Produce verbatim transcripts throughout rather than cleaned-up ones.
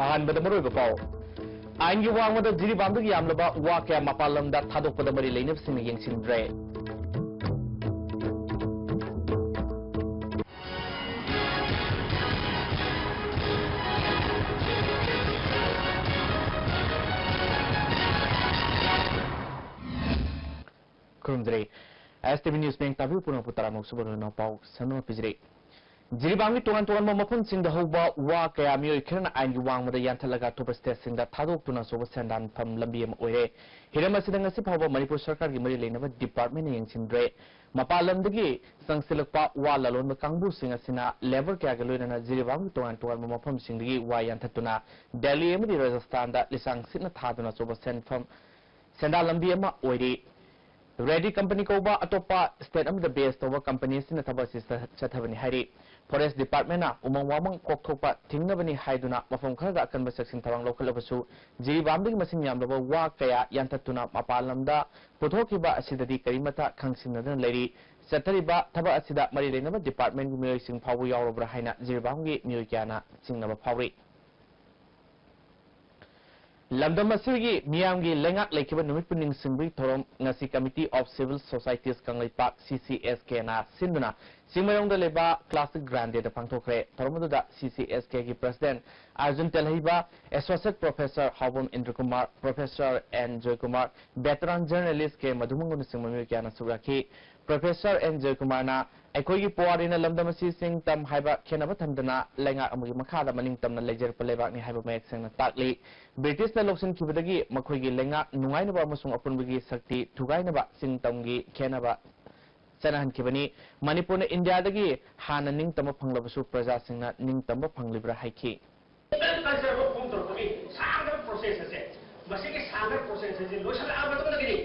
ꯑꯍꯥꯟꯕꯗ ꯃꯔꯨꯑꯣꯏꯕ ꯄꯥꯎ꯫ ꯑꯥꯏꯟꯒꯤ ꯋꯥꯡꯃꯗ ꯖꯤꯔꯤꯕꯥꯝꯗꯒꯤ ꯌꯥꯝꯂꯕ ꯋꯥ ꯀꯌꯥ ꯃꯄꯥꯟ ꯂꯝꯗ ꯊꯥꯗꯣꯛꯄꯗ ꯃꯔꯤ ꯂꯩꯅꯕꯁꯤꯡꯅ ꯌꯦꯡꯁꯤꯟꯗ꯭ꯔꯦ꯫ ꯈꯨꯔꯨꯝꯖꯔꯤ꯫ ꯑꯦꯁ ꯇꯤ ꯚꯤ ꯅ꯭ꯌꯨꯁ ꯃꯌꯦꯛ ꯇꯥꯕꯤꯕ ꯄꯨꯝꯅꯃꯛꯄꯨ ꯇꯔꯥꯃꯨꯛ ꯁꯨꯕ ꯄꯥꯎ ꯁꯟꯗꯣꯛꯅ ꯄꯤꯖꯔꯤ꯫ ꯖꯤꯔꯤꯕꯥꯝꯒꯤ ꯇꯣꯉꯥꯟ ꯇꯣꯉꯥꯟꯕ ꯃꯐꯝꯁꯤꯡꯗ ꯍꯧꯕ ꯋꯥ ꯀꯌꯥ ꯃꯤꯑꯣꯏ ꯈꯔꯅ ꯑꯥꯏꯟꯒꯤ ꯋꯥꯡꯃꯗ ꯌꯥꯟꯊꯠꯂꯒ ꯑꯇꯣꯞꯄ ꯁ꯭ꯇꯦꯠꯁꯤꯡꯗ ꯊꯥꯗꯣꯛꯇꯨꯅ ꯑꯆꯧꯕ ꯁꯦꯟꯗꯥꯟꯐꯝ ꯂꯝꯕꯤ ꯑꯃ ꯑꯣꯏꯔꯦ꯫ ꯍꯤꯔꯝ ꯑꯁꯤꯗ ꯉꯁꯤ ꯐꯥꯎꯕ ꯃꯅꯤꯄꯨꯔ ꯁꯔꯀꯥꯔꯒꯤ ꯃꯔꯤ ꯂꯩꯅꯕ ꯗꯤꯄꯥꯔꯠꯃꯦꯟꯅ ꯌꯦꯡꯁꯤꯟꯗ꯭ꯔꯦ꯫ ꯃꯄꯥꯟ ꯂꯝꯗꯒꯤ ꯆꯪꯁꯤꯜꯂꯛꯄ ꯋꯥ ꯂꯂꯣꯟꯕ ꯀꯥꯡꯕꯨꯁꯤꯡ ꯑꯁꯤꯅ ꯂꯦꯕꯔ ꯀꯌꯥꯒ ꯂꯣꯏꯅꯅ ꯖꯤꯔꯤꯕꯥꯝꯒꯤ ꯇꯣꯉꯥꯟ ꯇꯣꯉꯥꯟꯕ ꯃꯐꯝꯁꯤꯡꯗꯒꯤ ꯋꯥ ꯌꯥꯟꯊꯠꯇꯨꯅ ꯗꯦꯜꯂꯤ ꯑꯃꯗꯤ ꯔꯥꯖꯁꯊꯥꯟꯗ ꯂꯤꯁꯥꯡ ꯁꯤꯠꯅ ꯊꯥꯗꯨꯅ ꯑꯆꯧꯕ ꯁꯦꯟꯐꯝ, ꯁꯦꯟꯗꯥꯟ ꯂꯝꯕꯤ ꯑꯃ ꯑꯣꯏꯔꯤ꯫ ꯔꯦꯗꯤ ꯀꯝꯄꯅꯤ ꯀꯧꯕ ꯑꯇꯣꯞꯄ ꯁ꯭ꯇꯦꯠ ꯑꯃꯗ ꯕꯦꯁ ꯇꯧꯕ ꯀꯝꯄꯅꯤ ꯑꯁꯤꯅ ꯊꯕꯛ ꯑꯁꯤ ꯆ-, ꯆꯠꯊꯕꯅꯤ ꯍꯥꯏꯔꯤ꯫ ꯐꯣꯔꯦꯁ ꯗꯤꯄꯥꯔꯠꯃꯦꯟꯅ ꯎꯃꯪ ꯋꯥꯃꯪ ꯀꯣꯛꯊꯣꯛꯄ ꯊꯤꯡꯅꯕꯅꯤ ꯍꯥꯏꯗꯨꯅ ꯃꯐꯝ ꯈꯔꯗ ꯑꯀꯟꯕ ꯆꯦꯛꯁꯤꯟ ꯊꯧꯔꯥꯡ ꯂꯧꯈꯠꯂꯕꯁꯨ, ꯖꯤꯔꯤꯕꯥꯝꯗꯒꯤ ꯃꯁꯤꯡ ꯌꯥꯝꯂꯕ ꯋꯥ ꯀꯌꯥ ꯌꯥꯟꯊꯠꯇꯨꯅ ꯃꯄꯥꯟ ꯂꯝꯗ ꯄꯨꯊꯣꯛꯈꯤꯕ ꯑꯁꯤꯗꯗꯤ ꯀꯔꯤꯃꯠꯇ ꯈꯪꯁꯤꯟꯅꯗꯨꯅ ꯂꯩꯔꯤ꯫ ꯆꯠꯊꯔꯤꯕ ꯊꯕꯛ ꯑꯁꯤꯗ ꯃꯔꯤ ꯂꯩꯅꯕ ꯗꯤꯄꯥꯔꯠꯃꯦꯟꯒꯤ ꯃꯤꯑꯣꯏꯁꯤꯡ ꯐꯥꯎꯕ ꯌꯥꯎꯔꯕ꯭ꯔꯥ ꯍꯥꯏꯅ ꯖꯤꯔꯤꯕꯥꯝꯒꯤ ꯃꯤꯑꯣꯏ ꯀꯌꯥꯅ ꯆꯤꯡꯅꯕ ꯐꯥꯎꯔꯤ꯫ ꯂꯝꯗꯝ ꯑꯁꯤꯒꯤ ꯃꯤꯌꯥꯝꯒꯤ ꯂꯩꯉꯥꯛ ꯂꯩꯈꯤꯕ ꯅꯨꯃꯤꯠꯄꯨ ꯅꯤꯡꯁꯤꯡꯕꯒꯤ ꯊꯧꯔꯝ ꯉꯁꯤ Committee of Civil Societies Kangleipak, ꯁꯤ ꯁꯤ ꯑꯦꯁ ꯀꯦꯅ ꯁꯤꯟꯗꯨꯅ ꯆꯤꯡꯃꯩꯔꯣꯡꯗ ꯂꯩꯕ ꯀ꯭ꯂꯥꯁꯤꯛ ꯒ꯭ꯔꯥꯟꯗꯦꯗ ꯄꯥꯡꯊꯣꯛꯈ꯭ꯔꯦ꯫ ꯊꯧꯔꯝ ꯑꯗꯨꯗ ꯁꯤ ꯁꯤ ꯑꯦꯁ ꯀꯦꯒꯤ president Arjun Telheiba, associate professor Haobam Indrakumar, professor N Joykumar, veteran journalist K ꯃꯙꯨꯃꯪꯒꯣꯜꯅꯆꯤꯡꯕ ꯃꯤꯑꯣꯏ ꯀꯌꯥꯅ ꯁꯔꯨꯛ ꯌꯥꯈꯤ꯫ ꯄ꯭ꯔꯣꯐꯦꯁꯔ ꯑꯦꯟ ꯖꯣꯏꯀꯨꯃꯥꯔꯅ ꯑꯩꯈꯣꯏꯒꯤ ꯄꯨꯋꯥꯔꯤꯅ ꯂꯝꯗꯝ ꯑꯁꯤ ꯆꯤꯡ ꯇꯝ ꯍꯥꯏꯕ ꯈꯦꯠꯅꯕ ꯊꯝꯗꯅ ꯂꯩꯉꯥꯛ ꯑꯃꯒꯤ ꯃꯈꯥꯗ ꯃꯅꯤꯡ ꯇꯝꯅ ꯂꯩꯖꯔꯛꯄ ꯂꯩꯕꯥꯛꯅꯤ ꯍꯥꯏꯕ ꯃꯌꯦꯛ ꯁꯦꯡꯅ ꯇꯥꯛꯂꯤ꯫ ꯕ꯭ꯔꯤꯇꯤꯁꯅ ꯂꯧꯁꯤꯟꯈꯤꯕꯗꯒꯤ ꯃꯈꯣꯏꯒꯤ ꯂꯩꯉꯥꯛ ꯅꯨꯡꯉꯥꯏꯅꯕ ꯑꯃꯁꯨꯡ ꯑꯄꯨꯟꯕꯒꯤ ꯁꯛꯇꯤ ꯊꯨꯒꯥꯏꯅꯕ ꯆꯤꯡ ꯇꯝꯒꯤ ꯈꯦꯠꯅꯕ ꯆꯠꯅꯍꯟꯈꯤꯕꯅꯤ꯫ ꯃꯅꯤꯄꯨꯔꯅ ꯏꯟꯗꯤꯌꯥꯗꯒꯤ ꯍꯥꯟꯅ ꯅꯤꯡꯇꯝꯕ ꯐꯪꯂꯕꯁꯨ ꯄ꯭ꯔꯖꯥꯁꯤꯡꯅ ꯅꯤꯡꯇꯝꯕ ꯐꯪꯂꯤꯕ꯭ꯔꯥ ꯍꯥꯏꯈꯤ꯫ Oral culture ꯑꯃ form ꯇꯧꯔꯛꯄꯒꯤ ꯁꯥꯡꯈ꯭ꯔꯕ process ꯑꯁꯦ, ꯃꯁꯤꯒꯤ ꯁꯥꯡꯈ꯭ꯔꯕ process ꯑꯁꯦ ꯂꯣꯏꯁꯤꯜꯂꯛꯑꯕ ꯃꯇꯨꯡꯗꯒꯤꯗꯤ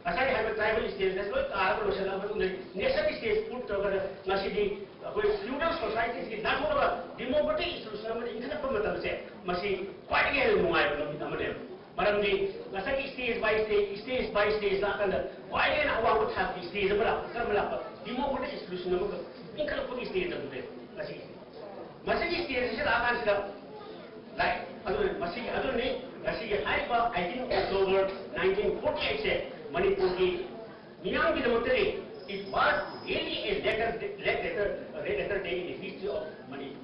ꯉꯁꯥꯏ ꯍꯥꯏꯕ tribal stage ꯑꯁꯦ ꯂꯣꯏ ꯇꯥꯔꯒ ꯂꯣꯏꯁꯤꯜꯂꯛꯑꯕ ꯃꯇꯨꯡꯗ nation stage put ꯇꯧꯔꯒ ꯉꯁꯤꯗꯤ ꯑꯩꯈꯣꯏ feudal societyꯁꯤ ꯅꯥꯟꯊꯣꯛꯂꯒ democratic institution ꯑꯃꯗ ꯏꯟꯈꯠꯂꯛꯄ ꯃꯇꯝꯁꯦ ꯃꯁꯤ ꯈ꯭ꯋꯥꯏꯗꯒꯤ ꯍꯦꯟꯅ ꯅꯨꯡꯉꯥꯏꯕ ꯅꯨꯃꯤꯠ ꯑꯃꯅꯦꯕ꯫ ꯃꯔꯝꯗꯤ ꯉꯁꯥꯏꯒꯤ stage by stage, stage by stage ꯂꯥꯛꯀꯥꯟꯗ ꯈ꯭ꯋꯥꯏꯗꯒꯤ ꯍꯦꯟꯅ ꯑꯋꯥꯡꯕ ꯊꯥꯛꯀꯤ stage ꯑꯃ ꯂꯥꯛꯄ, ꯀꯔꯝꯕ ꯂꯥꯛꯄ? Democratic institution ꯑꯃꯈꯛ ꯏꯟꯈꯠꯂꯛꯄꯒꯤ stage ꯑꯗꯨꯅꯦ ꯉꯁꯤꯒꯤꯁꯦ꯫ ꯃꯁꯤꯒꯤ stage ꯑꯁꯤ ꯂꯥꯛꯑꯀꯥꯟꯁꯤꯗ ꯂꯥꯏ꯫ ꯑꯗꯨꯅ ꯃꯁꯤꯒꯤ ꯑꯗꯨꯅꯤ ꯉꯁꯤꯒꯤ ꯍꯥꯏꯔꯤꯕ eighteen October nineteen forty eight ꯁꯦ ꯃꯅꯤꯄꯨꯔꯒꯤ ꯃꯤꯌꯥꯝꯒꯤꯗꯃꯛꯇꯗꯤ it was really a letter, letter, letter day in the history of Manipur.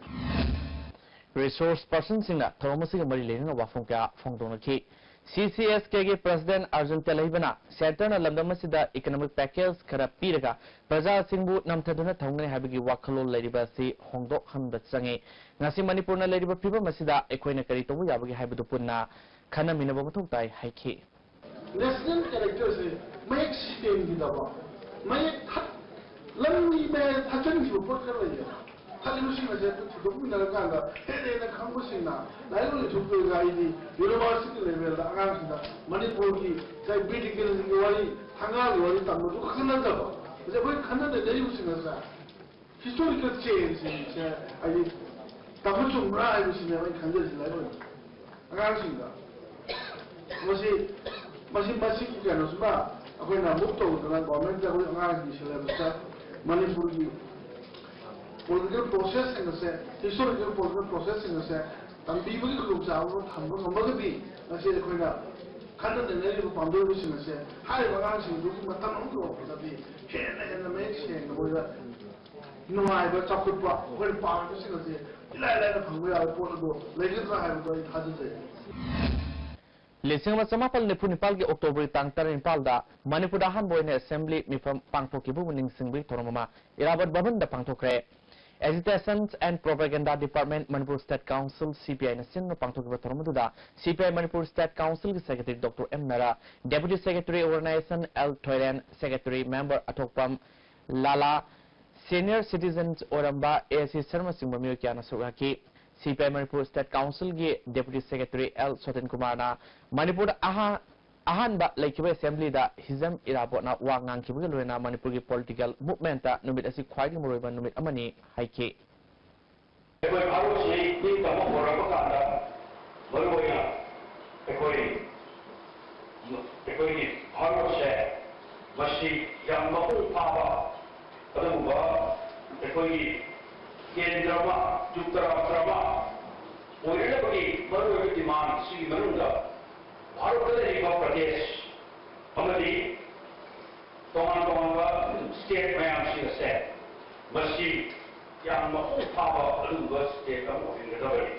Resource personꯁꯤꯡꯅ ꯊꯧꯔꯝ ꯑꯁꯤꯒ ꯃꯔꯤ ꯂꯩꯅꯅ ꯋꯥꯐꯝ ꯀꯌꯥ ꯐꯣꯡꯗꯣꯛꯅꯈꯤ꯫ ꯁꯤ ꯁꯤ ꯑꯦꯁ ꯀꯦꯒꯤ president ꯑꯔꯖꯨꯟ ꯇꯦꯂꯩꯕꯅ centreꯅ ꯂꯝꯗꯝ ꯑꯁꯤꯗ economic package ꯈꯔ ꯄꯤꯔꯒ ꯄ꯭ꯔꯖꯥꯁꯤꯡꯕꯨ ꯅꯝꯊꯗꯨꯅ ꯊꯝꯒꯅꯤ ꯍꯥꯏꯕꯒꯤ ꯋꯥꯈꯜꯂꯣꯟ ꯂꯩꯔꯤꯕ ꯑꯁꯤ ꯍꯣꯡꯗꯣꯛꯍꯟꯕ ꯆꯪꯉꯤ꯫ ꯉꯁꯤ ꯃꯅꯤꯄꯨꯔꯅ ꯂꯩꯔꯤꯕ ꯐꯤꯕꯝ ꯑꯁꯤꯗ ꯑꯩꯈꯣꯏꯅ ꯀꯔꯤ ꯇꯧꯕ ꯌꯥꯕꯒꯦ ꯍꯥꯏꯕꯗꯨ ꯄꯨꯟꯅ ꯈꯟꯅꯃꯤꯟꯅꯕ ꯃꯊꯧ ꯇꯥꯏ ꯍꯥꯏꯈꯤ꯫ National characterꯁꯦ ꯃꯌꯦꯛ ꯁꯦꯡꯈꯤꯗꯕ, ꯃꯌꯦꯛ ꯊꯠ ꯂꯝꯕꯤ ꯃꯌꯥꯏꯗ ꯊꯠꯆꯟꯈꯤꯕ ꯄꯣꯠ ꯈꯔ ꯂꯩꯌꯦ꯫ ꯊꯠꯂꯤꯕꯁꯤꯡ ꯑꯁꯦ ꯑꯩꯈꯣꯏ ꯊꯤꯗꯣꯛꯃꯤꯟꯅꯔꯀꯥꯟꯗ ꯍꯦꯟꯅ ꯍꯦꯟꯅ ꯈꯪꯕꯁꯤꯡꯅ ꯂꯥꯏꯔꯤꯛ ꯂꯥꯏꯁꯨ ꯇꯣꯏꯒ ꯑꯩꯗꯤ university levelꯗ ꯑꯉꯥꯡꯁꯤꯡꯗ ꯃꯅꯤꯄꯨꯔꯒꯤ ꯉꯁꯥꯏ ꯕꯤꯔ ꯇꯤꯀꯦꯟꯗ꯭ꯔꯒꯤ ꯋꯥꯔꯤ, ꯊꯪꯒꯥꯜꯒꯤ ꯋꯥꯔꯤ ꯇꯝꯕꯗꯨ ꯈꯛꯇ ꯅꯠꯇꯕ ꯉꯁꯥꯏ ꯑꯩꯈꯣꯏ ꯈꯟꯅ ꯅꯩꯅꯔꯤꯕꯁꯤꯡ ꯑꯁꯦ historical changeꯁꯤꯡꯁꯦ ꯍꯥꯏꯗꯤ ꯇꯝꯕ ꯆꯨꯝꯕ꯭ꯔꯥ ꯍꯥꯏꯕꯁꯤꯅꯦꯕ ꯑꯩꯅ ꯈꯟꯖꯔꯤꯁꯤ ꯂꯥꯏꯔꯤꯛ ꯑꯣꯏꯅ ꯑꯉꯥꯡꯁꯤꯡꯗ꯫ ꯃꯁꯤ ꯃꯁꯤ ꯃꯁꯤꯒꯤ ꯀꯩꯅꯣꯁꯤꯃ ꯑꯩꯈꯣꯏꯅ move ꯇꯧꯗꯅ governmentꯇ ꯑꯩꯈꯣꯏ ꯑꯉꯥꯡꯁꯤꯡꯒꯤ syllabusꯇ ꯃꯅꯤꯄꯨꯔꯒꯤ political processꯁꯤꯡ ꯑꯁꯦ, historical political processꯁꯤꯡ ꯑꯁꯦ ꯇꯝꯕꯤꯕꯒꯤ ꯈꯨꯗꯣꯡꯆꯥꯕ ꯑꯃ ꯊꯝꯕ ꯉꯝꯃꯒꯗꯤ ꯉꯁꯤ ꯑꯩꯈꯣꯏꯅ ꯈꯟꯅ ꯅꯩꯅꯔꯤꯕ ꯄꯥꯝꯖꯔꯤꯕꯁꯤꯡ ꯑꯁꯦ ꯍꯥꯏꯔꯤꯕ ꯑꯉꯥꯡꯁꯤꯡꯗꯨꯒꯤ ꯃꯇꯝ ꯑꯃ ꯌꯧꯔꯛꯄꯗꯗꯤ ꯍꯦꯟꯅ ꯍꯦꯟꯅ ꯃꯌꯦꯛ ꯁꯦꯡꯅ ꯃꯣꯏꯗ ꯅꯨꯡꯉꯥꯏꯕ, ꯆꯥꯎꯈꯠꯄ, ꯑꯩꯈꯣꯏꯅ ꯄꯥꯝꯃꯤꯕꯁꯤꯡ ꯑꯁꯦ ꯏꯂꯥꯏ ꯂꯥꯏꯅ ꯐꯪꯕ ꯌꯥꯕ ꯄꯣꯠ ꯑꯗꯨ ꯂꯩꯒꯗ꯭ꯔꯥ ꯍꯥꯏꯕꯗꯨ ꯑꯩ ꯊꯥꯖꯖꯩ꯫ ꯂꯤꯁꯤꯡ ꯑꯃ ꯆꯃꯥꯄꯜ ꯅꯤꯐꯨ ꯅꯤꯄꯥꯜꯒꯤ Octoberꯒꯤ ꯇꯥꯡ ꯇꯔꯥꯅꯤꯄꯥꯜꯗ ꯃꯅꯤꯄꯨꯔꯗ ꯑꯍꯥꯟꯕ ꯑꯣꯏꯅ assembly ꯃꯤꯐꯝ ꯄꯥꯡꯊꯣꯛꯈꯤꯕꯕꯨ ꯅꯤꯡꯁꯤꯡꯕꯒꯤ ꯊꯧꯔꯝ ꯑꯃ ꯏꯔꯥꯕꯣꯠ ꯚꯕꯟꯗ ꯄꯥꯡꯊꯣꯛꯈ꯭ꯔꯦ꯫ Agitation and Propaganda Department, Manipur State Council, C P Iꯅ ꯁꯤꯟꯗꯨꯅ ꯄꯥꯡꯊꯣꯛꯈꯤꯕ ꯊꯧꯔꯝ ꯑꯗꯨꯗ C P I Manipur State Councilꯒꯤ Secretary Doctor M ꯅꯔꯥ, Deputy Secretary Organization L ꯊꯣꯏꯔꯦꯟ, Secretary Member ꯑꯊꯣꯛꯄꯝ ꯂꯥꯂꯥ, Senior Citizens ꯑꯣꯏꯔꯝꯕ A C ꯁꯔꯃꯆꯤꯡꯕ ꯃꯤꯑꯣꯏ ꯀꯌꯥꯅ ꯁꯔꯨꯛ ꯌꯥꯈꯤ꯫ C P I Manipur State Councilꯒꯤ Deputy Secretary L ꯁꯣꯇꯤꯟ ꯀꯨꯃꯥꯔꯅ ꯃꯅꯤꯄꯨꯔꯗ ꯑꯍꯥ ꯑꯍꯥꯟꯕ ꯂꯩꯈꯤꯕ assemblyꯗ ꯍꯤꯖꯝ ꯏꯔꯥꯕꯣꯠꯅ ꯋꯥ ꯉꯥꯡꯈꯤꯕꯒ ꯂꯣꯏꯅꯅ ꯃꯅꯤꯄꯨꯔꯒꯤ political movementꯇ ꯅꯨꯃꯤꯠ ꯑꯁꯤ ꯈ꯭ꯋꯥꯏꯗꯒꯤ ꯃꯔꯨꯑꯣꯏꯕ ꯅꯨꯃꯤꯠ ꯑꯃꯅꯤ ꯍꯥꯏꯈꯤ꯫ ꯑꯩꯈꯣꯏ ꯚꯥꯔꯠꯁꯤ ꯅꯤꯡꯇꯝꯕ ꯍꯧꯔꯛꯄ ꯀꯥꯟꯗ ꯃꯔꯨꯑꯣꯏꯅ ꯑꯩꯈꯣꯏ ꯑꯩꯈꯣꯏꯒꯤ ꯚꯥꯔꯠꯁꯦ ꯃꯁꯤ ꯌꯥꯝ ꯃꯄꯨꯡ ꯐꯥꯕ ꯑꯗꯨꯒꯨꯝꯕ ꯑꯩꯈꯣꯏꯒꯤ ꯀꯦꯟꯗ꯭ꯔ ꯑꯃ, ꯌꯨꯛꯇ ꯔꯥꯁꯇ꯭ꯔ ꯑꯃ ꯑꯣꯏꯔꯛꯅꯕꯒꯤ ꯃꯔꯨꯑꯣꯏꯕ ꯗꯤꯃꯥꯟ ꯁꯤꯒꯤ ꯃꯅꯨꯡꯗ ꯚꯥꯔꯠꯇ ꯂꯩꯔꯤꯕ ꯄ꯭ꯔꯗꯦꯁ ꯑꯃꯗꯤ ꯇꯣꯉꯥꯟ ꯇꯣꯉꯥꯟꯕ ꯁ꯭ꯇꯦꯠ ꯃꯌꯥꯝꯁꯤꯡ ꯑꯁꯦ ꯃꯁꯤ ꯌꯥꯝ ꯃꯄꯨꯡ ꯐꯥꯕ ꯑꯗꯨꯒꯨꯝꯕ ꯁ꯭ꯇꯦꯠ ꯑꯃ ꯑꯣꯏꯍꯟꯒꯗꯕꯅꯤ꯫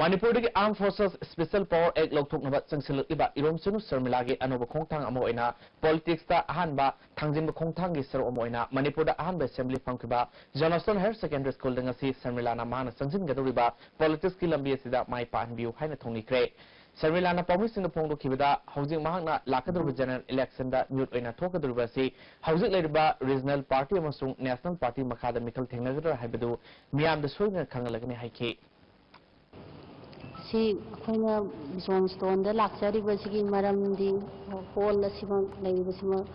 ꯃꯅꯤꯄꯨꯔꯗꯒꯤ Armed Forces Special Power Act ꯂꯧꯊꯣꯛꯅꯕ ꯆꯪꯁꯤꯜꯂꯛꯂꯤꯕ ꯏꯔꯣꯝꯆꯅꯨ ꯁꯔꯃꯤꯂꯥꯒꯤ ꯑꯅꯧꯕ ꯈꯣꯡꯊꯥꯡ ꯑꯃ ꯑꯣꯏꯅ ꯄꯣꯂꯤꯇꯤꯛꯁꯇ ꯑꯍꯥꯟꯕ ꯊꯥꯡꯖꯤꯟꯕ ꯈꯣꯡꯊꯥꯡꯒꯤ ꯁꯔꯨꯛ ꯑꯃ ꯑꯣꯏꯅ ꯃꯅꯤꯄꯨꯔꯗ ꯑꯍꯥꯟꯕ ꯑꯦꯁꯦꯝꯕ꯭ꯂꯤ ꯐꯝꯈꯤꯕ ꯖꯣꯅꯣꯁꯇꯟ ꯍꯥꯌꯔ ꯁꯦꯀꯦꯟꯗꯔꯤ ꯁ꯭ꯀꯨꯜꯗ ꯉꯁꯤ ꯁꯔꯃꯤꯂꯥꯅ ꯃꯍꯥꯛꯅ ꯆꯪꯁꯤꯟꯒꯗꯧꯔꯤꯕ ꯄꯣꯂꯤꯇꯤꯛꯁꯀꯤ ꯂꯝꯕꯤ ꯑꯁꯤꯗ ꯃꯥꯏ ꯄꯥꯛꯍꯟꯕꯤꯌꯨ ꯍꯥꯏꯅ ꯊꯧꯅꯤꯈ꯭ꯔꯦ꯫ ꯁꯔꯃꯤꯂꯥꯅ ꯄꯥꯎꯃꯤꯁꯤꯡꯗ ꯐꯣꯡꯗꯣꯛꯈꯤꯕꯗ ꯍꯧꯖꯤꯛ ꯃꯍꯥꯛꯅ ꯂꯥꯛꯀꯗꯧꯔꯤꯕ ꯖꯦꯅꯔꯦꯜ ꯏꯂꯦꯛꯁꯟꯗ ꯃꯤꯍꯨꯠ ꯑꯣꯏꯅ ꯊꯣꯛꯀꯗꯧꯔꯤꯕ ꯑꯁꯤ ꯍꯧꯖꯤꯛ ꯂꯩꯔꯤꯕ ꯔꯤꯖꯅꯦꯜ ꯄꯥꯔꯇꯤ ꯑꯃꯁꯨꯡ ꯅꯦꯁꯅꯦꯜ ꯄꯥꯔꯇꯤ ꯃꯈꯥꯗ ꯃꯤꯈꯜ ꯊꯦꯡꯅꯒꯗ꯭ꯔꯥ ꯍꯥꯏꯕꯗꯨ ꯃꯤꯌꯥꯝꯗ ꯁꯣꯏꯗꯅ ꯈꯪꯍꯜꯂꯒꯅꯤ ꯍꯥꯏꯈꯤ꯫ ꯁꯤ ꯑꯩꯈꯣꯏꯅ ꯖꯣꯟꯁꯇꯣꯟꯗ ꯂꯥꯛꯆꯔꯤꯕꯁꯤꯒꯤ ꯃꯔꯝꯗꯤ ꯍꯣꯜ ꯑꯁꯤꯃꯛ ꯂꯩꯔꯤꯕꯁꯤꯃꯛ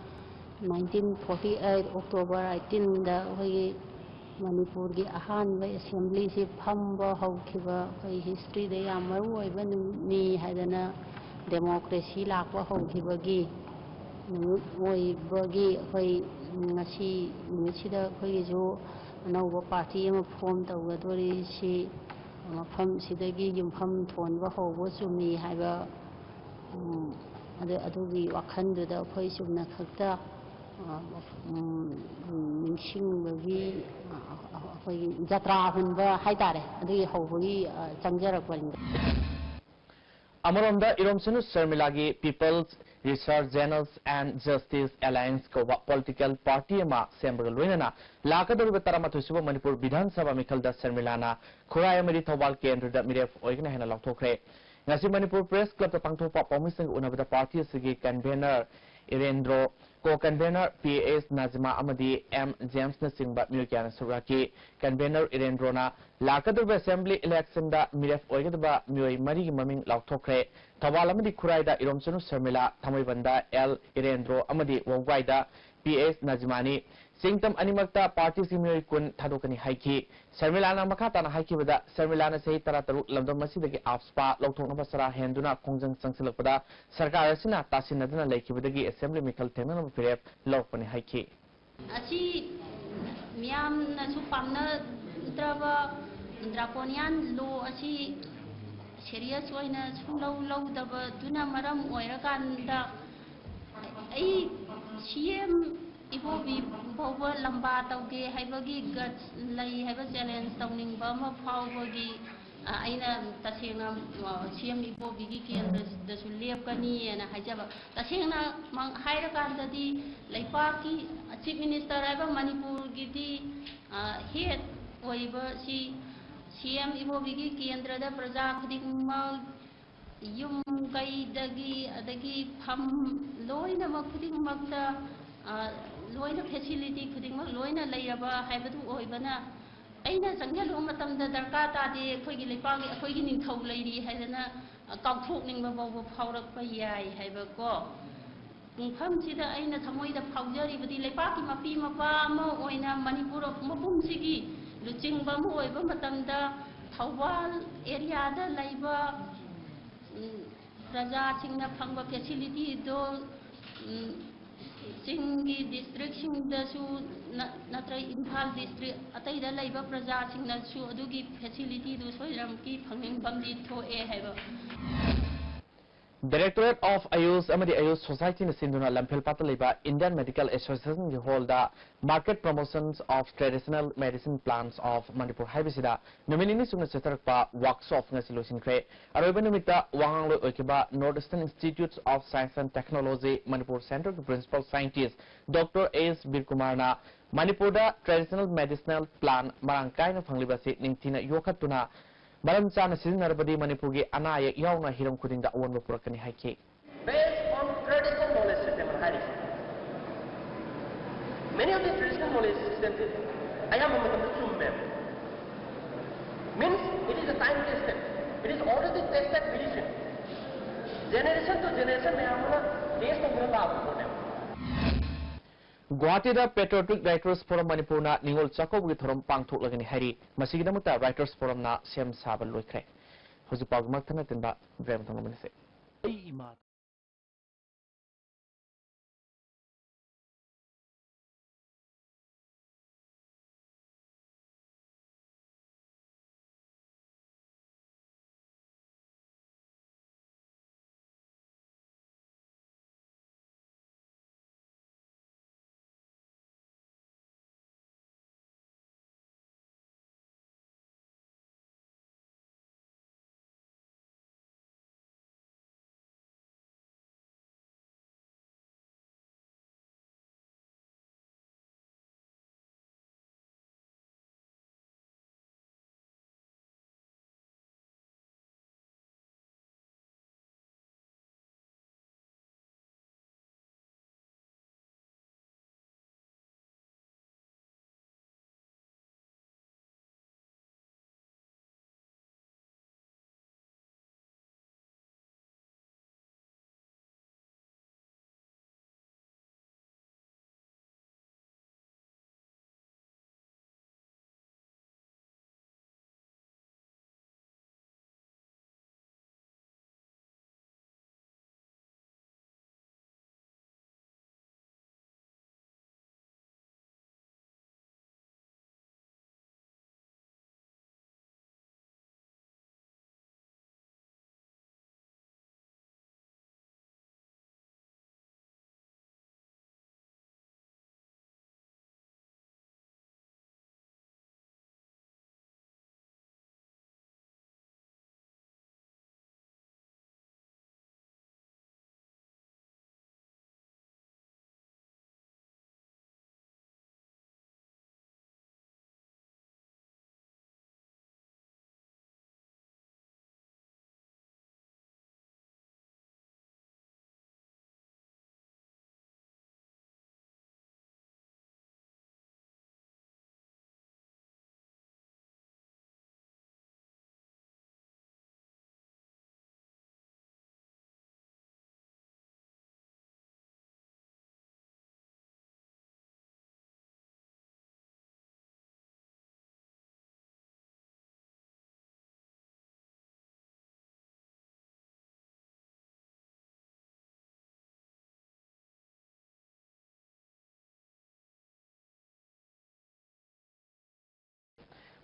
nineteen forty eight October eighteen ꯗ ꯑꯩꯈꯣꯏꯒꯤ ꯃꯅꯤꯄꯨꯔꯒꯤ ꯑꯍꯥꯟꯕ ꯑꯦꯁꯦꯝꯕ꯭ꯂꯤꯁꯤ ꯐꯝꯕ ꯍꯧꯈꯤꯕ ꯑꯩꯈꯣꯏ ꯍꯤꯁꯇ꯭ꯔꯤꯗ ꯌꯥꯝ ꯃꯔꯨ ꯑꯣꯏꯕ ꯅꯨꯃꯤꯠꯅꯤ ꯍꯥꯏꯗꯅ ꯗꯦꯃꯣꯀ꯭ꯔꯦꯁꯤ ꯂꯥꯛꯄ ꯍꯧꯈꯤꯕꯒꯤ ꯅꯨꯃꯤꯠ ꯑꯣꯏꯕꯒꯤ ꯑꯩꯈꯣꯏ ꯉꯁꯤ ꯅꯨꯃꯤꯠꯁꯤꯗ ꯑꯩꯈꯣꯏꯒꯤꯁꯨ ꯑꯅꯧꯕ ꯄꯥꯔꯇꯤ ꯑꯃ ꯐꯣꯝ ꯇꯧꯒꯗꯣꯔꯤꯁꯤ ꯃꯐꯝꯁꯤꯗꯒꯤ ꯌꯨꯝꯐꯝ ꯊꯣꯟꯕ ꯍꯧꯕ ꯆꯨꯝꯃꯤ ꯍꯥꯏꯕ, ꯎꯝ, ꯑꯗꯨ, ꯑꯗꯨꯒꯤ ꯋꯥꯈꯜꯗꯨꯗ ꯑꯩꯈꯣꯏ ꯆꯨꯝꯅ ꯈꯛꯇ, ꯑ, ꯎꯝ, ꯎꯝ, ꯅꯤꯡꯁꯤꯡꯕꯒꯤ, ꯑ, ꯑꯩꯈꯣꯏꯒꯤ ꯖꯇ꯭ꯔꯥ ꯍꯨꯟꯕ ꯍꯥꯏꯇꯥꯔꯦ, ꯑꯗꯨꯒꯤ ꯍꯧꯕꯒꯤ, ꯑ, ꯆꯪꯖꯔꯛꯄꯅꯤꯗ꯫ ꯑꯃꯔꯣꯝꯗ ꯏꯔꯣꯝꯆꯅꯨ ꯁꯔꯃꯤꯂꯥꯒꯤ People's Resurgence and Justice Alliance ꯀꯧꯕ ꯄꯣꯂꯤꯇꯤꯀꯦꯜ ꯄꯥꯔꯇꯤ ꯑꯃ ꯁꯦꯝꯕꯒ ꯂꯣꯏꯅꯅ ꯂꯥꯛꯀꯗꯧꯔꯤꯕ ꯇꯔꯥꯃꯥꯊꯣꯏ ꯁꯨꯕ ꯃꯅꯤꯄꯨꯔ ꯕꯤꯙꯥꯟ ꯁꯚꯥ ꯃꯤꯈꯜꯗ ꯁꯔꯃꯤꯂꯥꯅ ꯈꯨꯔꯥꯏ ꯑꯃꯗꯤ ꯊꯧꯕꯥꯜ ꯀꯦꯟꯗ꯭ꯔꯗ ꯃꯤꯔꯦꯞ ꯑꯣꯏꯒꯅꯤ ꯍꯥꯏꯅ ꯂꯥꯎꯊꯣꯛꯈ꯭ꯔꯦ꯫ ꯉꯁꯤ ꯃꯅꯤꯄꯨꯔ ꯄ꯭ꯔꯦꯁ ꯀ꯭ꯂꯕꯇ ꯄꯥꯡꯊꯣꯛꯄ ꯄꯥꯎꯃꯤꯁꯤꯡꯒ ꯎꯅꯕꯗ ꯄꯥꯔꯇꯤ ꯑꯁꯤꯒꯤ ꯀꯟꯚꯦꯅꯔ ꯏꯔꯦꯟꯗ꯭ꯔꯣ, ꯀꯣ ꯀꯟꯚꯦꯅꯔ ꯄꯤ ꯑꯦꯁ ꯅꯥꯖꯤꯃꯥ ꯑꯃꯗꯤ ꯑꯦꯝ ꯖꯦꯝꯁꯅꯆꯤꯡꯕ ꯃꯤꯑꯣꯏ ꯀꯌꯥꯅ ꯁꯔꯨꯛ ꯌꯥꯈꯤ꯫ ꯀꯟꯚꯦꯅꯔ ꯏꯔꯦꯟꯗ꯭ꯔꯣꯅ ꯂꯥꯛꯀꯗꯧꯔꯤꯕ ꯑꯦꯁꯦꯝꯕ꯭ꯂꯤ ꯏꯂꯦꯛꯁꯟꯗ ꯃꯤꯔꯦꯞ ꯑꯣꯏꯒꯗꯕ ꯃꯤꯑꯣꯏ ꯃꯔꯤꯒꯤ ꯃꯃꯤꯡ ꯂꯥꯎꯊꯣꯛꯈ꯭ꯔꯦ꯫ ꯊꯧꯕꯥꯜ ꯑꯃꯗꯤ ꯈꯨꯔꯥꯏꯗ ꯏꯔꯣꯝꯆꯅꯨ ꯁꯔꯃꯤꯂꯥ, ꯊꯥꯡꯃꯩꯕꯟꯗ ꯑꯦꯜ ꯏꯔꯦꯟꯗ꯭ꯔꯣ ꯑꯃꯗꯤ ꯋꯥꯕꯒꯥꯏꯗ ꯄꯤ ꯑꯦꯁ ꯅꯥꯖꯤꯃꯥꯅꯤ꯫ ꯆꯤꯡꯇꯝ ꯑꯅꯤꯃꯛꯇ ꯄꯥꯔꯇꯤꯁꯤ ꯃꯤꯑꯣꯏ ꯀꯨꯟ ꯊꯥꯗꯣꯛꯀꯅꯤ ꯍꯥꯏꯈꯤ꯫ ꯁꯔꯃꯤꯂꯥꯅ ꯃꯈꯥ ꯇꯥꯅ ꯍꯥꯏꯈꯤꯕꯗ, ꯁꯔꯃꯤꯂꯥꯅ ꯆꯍꯤ ꯇꯔꯥꯇꯔꯨꯛ ꯂꯝꯗꯝ ꯑꯁꯤꯗꯒꯤ ꯑꯥꯞꯁꯄꯥ ꯂꯧꯊꯣꯛꯅꯕ ꯆꯔꯥ ꯍꯦꯟꯗꯨꯅ ꯈꯣꯡꯖꯪ ꯆꯪꯁꯤꯜꯂꯛꯄꯗ ꯁꯔꯀꯥꯔ ꯑꯁꯤꯅ ꯇꯥꯁꯤꯟꯅꯗꯨꯅ ꯂꯩꯈꯤꯕꯗꯒꯤ ꯑꯦꯁꯦꯝꯕ꯭ꯂꯤ ꯃꯤꯈꯜ ꯊꯦꯡꯅꯅꯕ ꯐꯤꯔꯦꯞ ꯂꯧꯔꯛꯄꯅꯤ ꯍꯥꯏꯈꯤ꯫ ꯑꯁꯤ ꯃꯤꯌꯥꯝꯅꯁꯨ ꯄꯥꯝꯅꯗ꯭ꯔꯕ ꯗ꯭ꯔꯥꯀꯣꯅꯤꯌꯥꯟ ꯂꯣ ꯑꯁꯤ ꯁꯦꯔꯤꯌꯁ ꯑꯣꯏꯅ ꯁꯨꯡꯂꯧ ꯂꯧꯗꯕꯗꯨꯅ ꯃꯔꯝ ꯑꯣꯏꯔꯀꯥꯟꯗ ꯑꯩ ꯁꯤ ꯑꯦꯝ ꯏꯕꯣꯕꯤ ꯐꯥꯎꯕ ꯂꯝꯕꯥ ꯇꯧꯒꯦ ꯍꯥꯏꯕꯒꯤ ꯒꯠꯁ ꯂꯩ ꯍꯥꯏꯕ ꯆꯦꯂꯦꯟꯖ ꯇꯧꯅꯤꯡꯕ ꯑꯃ ꯐꯥꯎꯕꯒꯤ ꯑ, ꯑꯩꯅ ꯇꯁꯦꯡꯅ ꯁꯤ ꯑꯦꯝ ꯏꯕꯣꯕꯤꯒꯤ ꯀꯦꯟꯗ꯭ꯔꯗꯁꯨ ꯂꯦꯞꯀꯅꯤꯅ ꯍꯥꯏꯖꯕ꯫ ꯇꯁꯦꯡꯅ ꯍꯥꯏꯔꯀꯥꯟꯗꯗꯤ ꯂꯩꯄꯥꯛꯀꯤ ꯆꯤꯐ ꯃꯤꯅꯤꯁꯇꯔ ꯍꯥꯏꯕ ꯃꯅꯤꯄꯨꯔꯒꯤꯗꯤ ꯍꯦꯠ ꯑꯣꯏꯕꯁꯤ ꯁꯤ ꯑꯦꯝ ꯏꯕꯣꯕꯤꯒꯤ ꯀꯦꯟꯗ꯭ꯔꯗ ꯄ꯭ꯔꯖꯥ ꯈꯨꯗꯤꯡꯃꯛ ꯌꯨꯝ ꯀꯩꯗꯒꯤ ꯑꯗꯒꯤ ꯐꯝ ꯂꯣꯏꯅꯃꯛ ꯈꯨꯗꯤꯡꯃꯛꯇ ꯑ, ꯂꯣꯏꯅ ꯐꯦꯁꯤꯂꯤꯇꯤ ꯈꯨꯗꯤꯡꯃꯛ ꯂꯣꯏꯅ ꯂꯩꯔꯕ ꯍꯥꯏꯕꯗꯨ ꯑꯣꯏꯕꯅ ꯑꯩꯅ ꯆꯪꯁꯤꯜꯂꯨꯕ ꯃꯇꯝꯗ ꯗꯔꯀꯥꯔ ꯇꯥꯗꯦ, ꯑꯩꯈꯣꯏꯒꯤ ꯂꯩꯄꯥꯛꯀꯤ ꯑꯩꯈꯣꯏꯒꯤ ꯅꯤꯡꯊꯧ ꯂꯩꯔꯤ ꯍꯥꯏꯗꯅ ꯑ, ꯀꯥꯎꯊꯣꯛꯅꯤꯡꯕ ꯐꯥꯎꯕ ꯐꯥꯎꯔꯛꯄ ꯌꯥꯏ ꯍꯥꯏꯕꯀꯣ꯫ ꯄꯨꯡꯐꯝꯁꯤꯗ ꯑꯩꯅ ꯊꯃꯣꯏꯗ ꯐꯥꯎꯖꯔꯤꯕꯗꯤ ꯂꯩꯄꯥꯛꯀꯤ ꯃꯄꯤ ꯃꯄꯥ ꯑꯃ ꯑꯣꯏꯅ ꯃꯅꯤꯄꯨꯔ ꯃꯄꯨꯝꯁꯤꯒꯤ ꯂꯨꯆꯤꯡꯕ ꯑꯃ ꯑꯣꯏꯕ ꯃꯇꯝꯗ ꯊꯧꯕꯥꯜ ꯑꯦꯔꯤꯌꯥꯗ ꯂꯩꯕ ꯎꯝ, ꯄ꯭ꯔꯖꯥꯁꯤꯡꯅ ꯐꯪꯕ ꯐꯦꯁꯤꯂꯤꯇꯤꯗꯣ ꯎꯝ, ꯆꯤꯡꯒꯤ ꯗꯤꯁꯇ꯭ꯔꯤꯛꯁꯤꯡꯗꯁꯨ ꯅ- ꯅꯠꯇ꯭ꯔꯒ ꯏꯝꯐꯥꯜ ꯗꯤꯁꯇ꯭ꯔꯤꯛ ꯑꯇꯩꯗ ꯂꯩꯕ ꯄ꯭ꯔꯖꯥꯁꯤꯡꯅꯁꯨ ꯑꯗꯨꯒꯤ ꯐꯦꯁꯤꯂꯤꯇꯤꯗꯨ ꯁꯣꯏꯗꯅꯃꯛꯀꯤ ꯐꯪꯅꯤꯡꯐꯝꯗꯤ ꯊꯣꯛꯑꯦ ꯍꯥꯏꯕ꯫ Directorate of Ayush ꯑꯃꯗꯤ Ayush Societyꯅ ꯁꯤꯟꯗꯨꯅ ꯂꯝꯐꯦꯜꯄꯥꯠꯇ ꯂꯩꯕ Indian Medical Associationꯒꯤ ꯍꯣꯜꯗ Market Promotions of Traditional Medicine Plants of Manipur ꯍꯥꯏꯕꯁꯤꯗ ꯅꯨꯃꯤꯠ ꯅꯤꯅꯤ ꯆꯨꯞꯅ ꯆꯠꯊꯔꯛꯄ ꯋꯥꯔꯛꯁꯣꯞ ꯉꯁꯤ ꯂꯣꯏꯁꯤꯟꯈ꯭ꯔꯦ꯫ ꯑꯔꯣꯏꯕ ꯅꯨꯃꯤꯠꯇ ꯋꯥꯉꯥꯡꯂꯣꯏ ꯑꯣꯏꯈꯤꯕ North Eastern Institutes of Science and Technology Manipur Centreꯒꯤ Principal Scientist Doctor ꯑꯦꯁ ꯕꯤꯔꯀꯨꯃꯥꯔꯅ ꯃꯅꯤꯄꯨꯔꯗ traditional medicinal plant ꯃꯔꯥꯡ ꯀꯥꯏꯅ ꯐꯪꯂꯤꯕ ꯑꯁꯤ ꯅꯤꯡꯊꯤꯅ ꯌꯣꯛꯈꯠꯇꯨꯅ ꯃꯔꯝ ꯆꯥꯅ ꯁꯤꯖꯤꯟꯅꯔꯕꯗꯤ ꯃꯅꯤꯄꯨꯔꯒꯤ ꯑꯅꯥ ꯑꯌꯦꯛ ꯌꯥꯎꯅ ꯍꯤꯔꯝ ꯈꯨꯗꯤꯡꯗ ꯑꯑꯣꯟꯕ ꯄꯨꯔꯛꯀꯅꯤ ꯍꯥꯏꯈꯤ꯫ Based on traditional knowledge system ꯍꯥꯏꯔꯤꯁꯦ꯫ Many of the traditional knowledge system ꯑꯌꯥꯝꯕ ꯃꯇꯝꯗ ꯆꯨꯝꯃꯦꯕ꯫ Means it is a time tested. It is already tested medicine. Generation to generation ꯃꯌꯥꯝ ꯑꯃꯅ test ꯇꯧꯗꯨꯅ ꯂꯥꯛꯄ ꯄꯣꯠꯅꯦꯕ꯫ ꯒꯨꯋꯥꯍꯥꯇꯤꯗ Patriotic Writers Forum ꯃꯅꯤꯄꯨꯔꯅ ꯅꯤꯉꯣꯜ ꯆꯥꯛꯀꯧꯕꯒꯤ ꯊꯧꯔꯝ ꯄꯥꯡꯊꯣꯛꯂꯒꯅꯤ ꯍꯥꯏꯔꯤ꯫ ꯃꯁꯤꯒꯤꯗꯃꯛꯇ Writers Forumꯅ ꯁꯦꯝ ꯁꯥꯕ ꯂꯣꯏꯈ꯭ꯔꯦ꯫ ꯍꯧꯖꯤꯛ ꯄꯥꯎꯒꯤ ꯃꯊꯪ ꯊꯝꯕ break ꯑꯃꯇꯪ ꯂꯧꯃꯤꯟꯅꯁꯤ꯫ ꯑꯩ ꯏꯃꯥ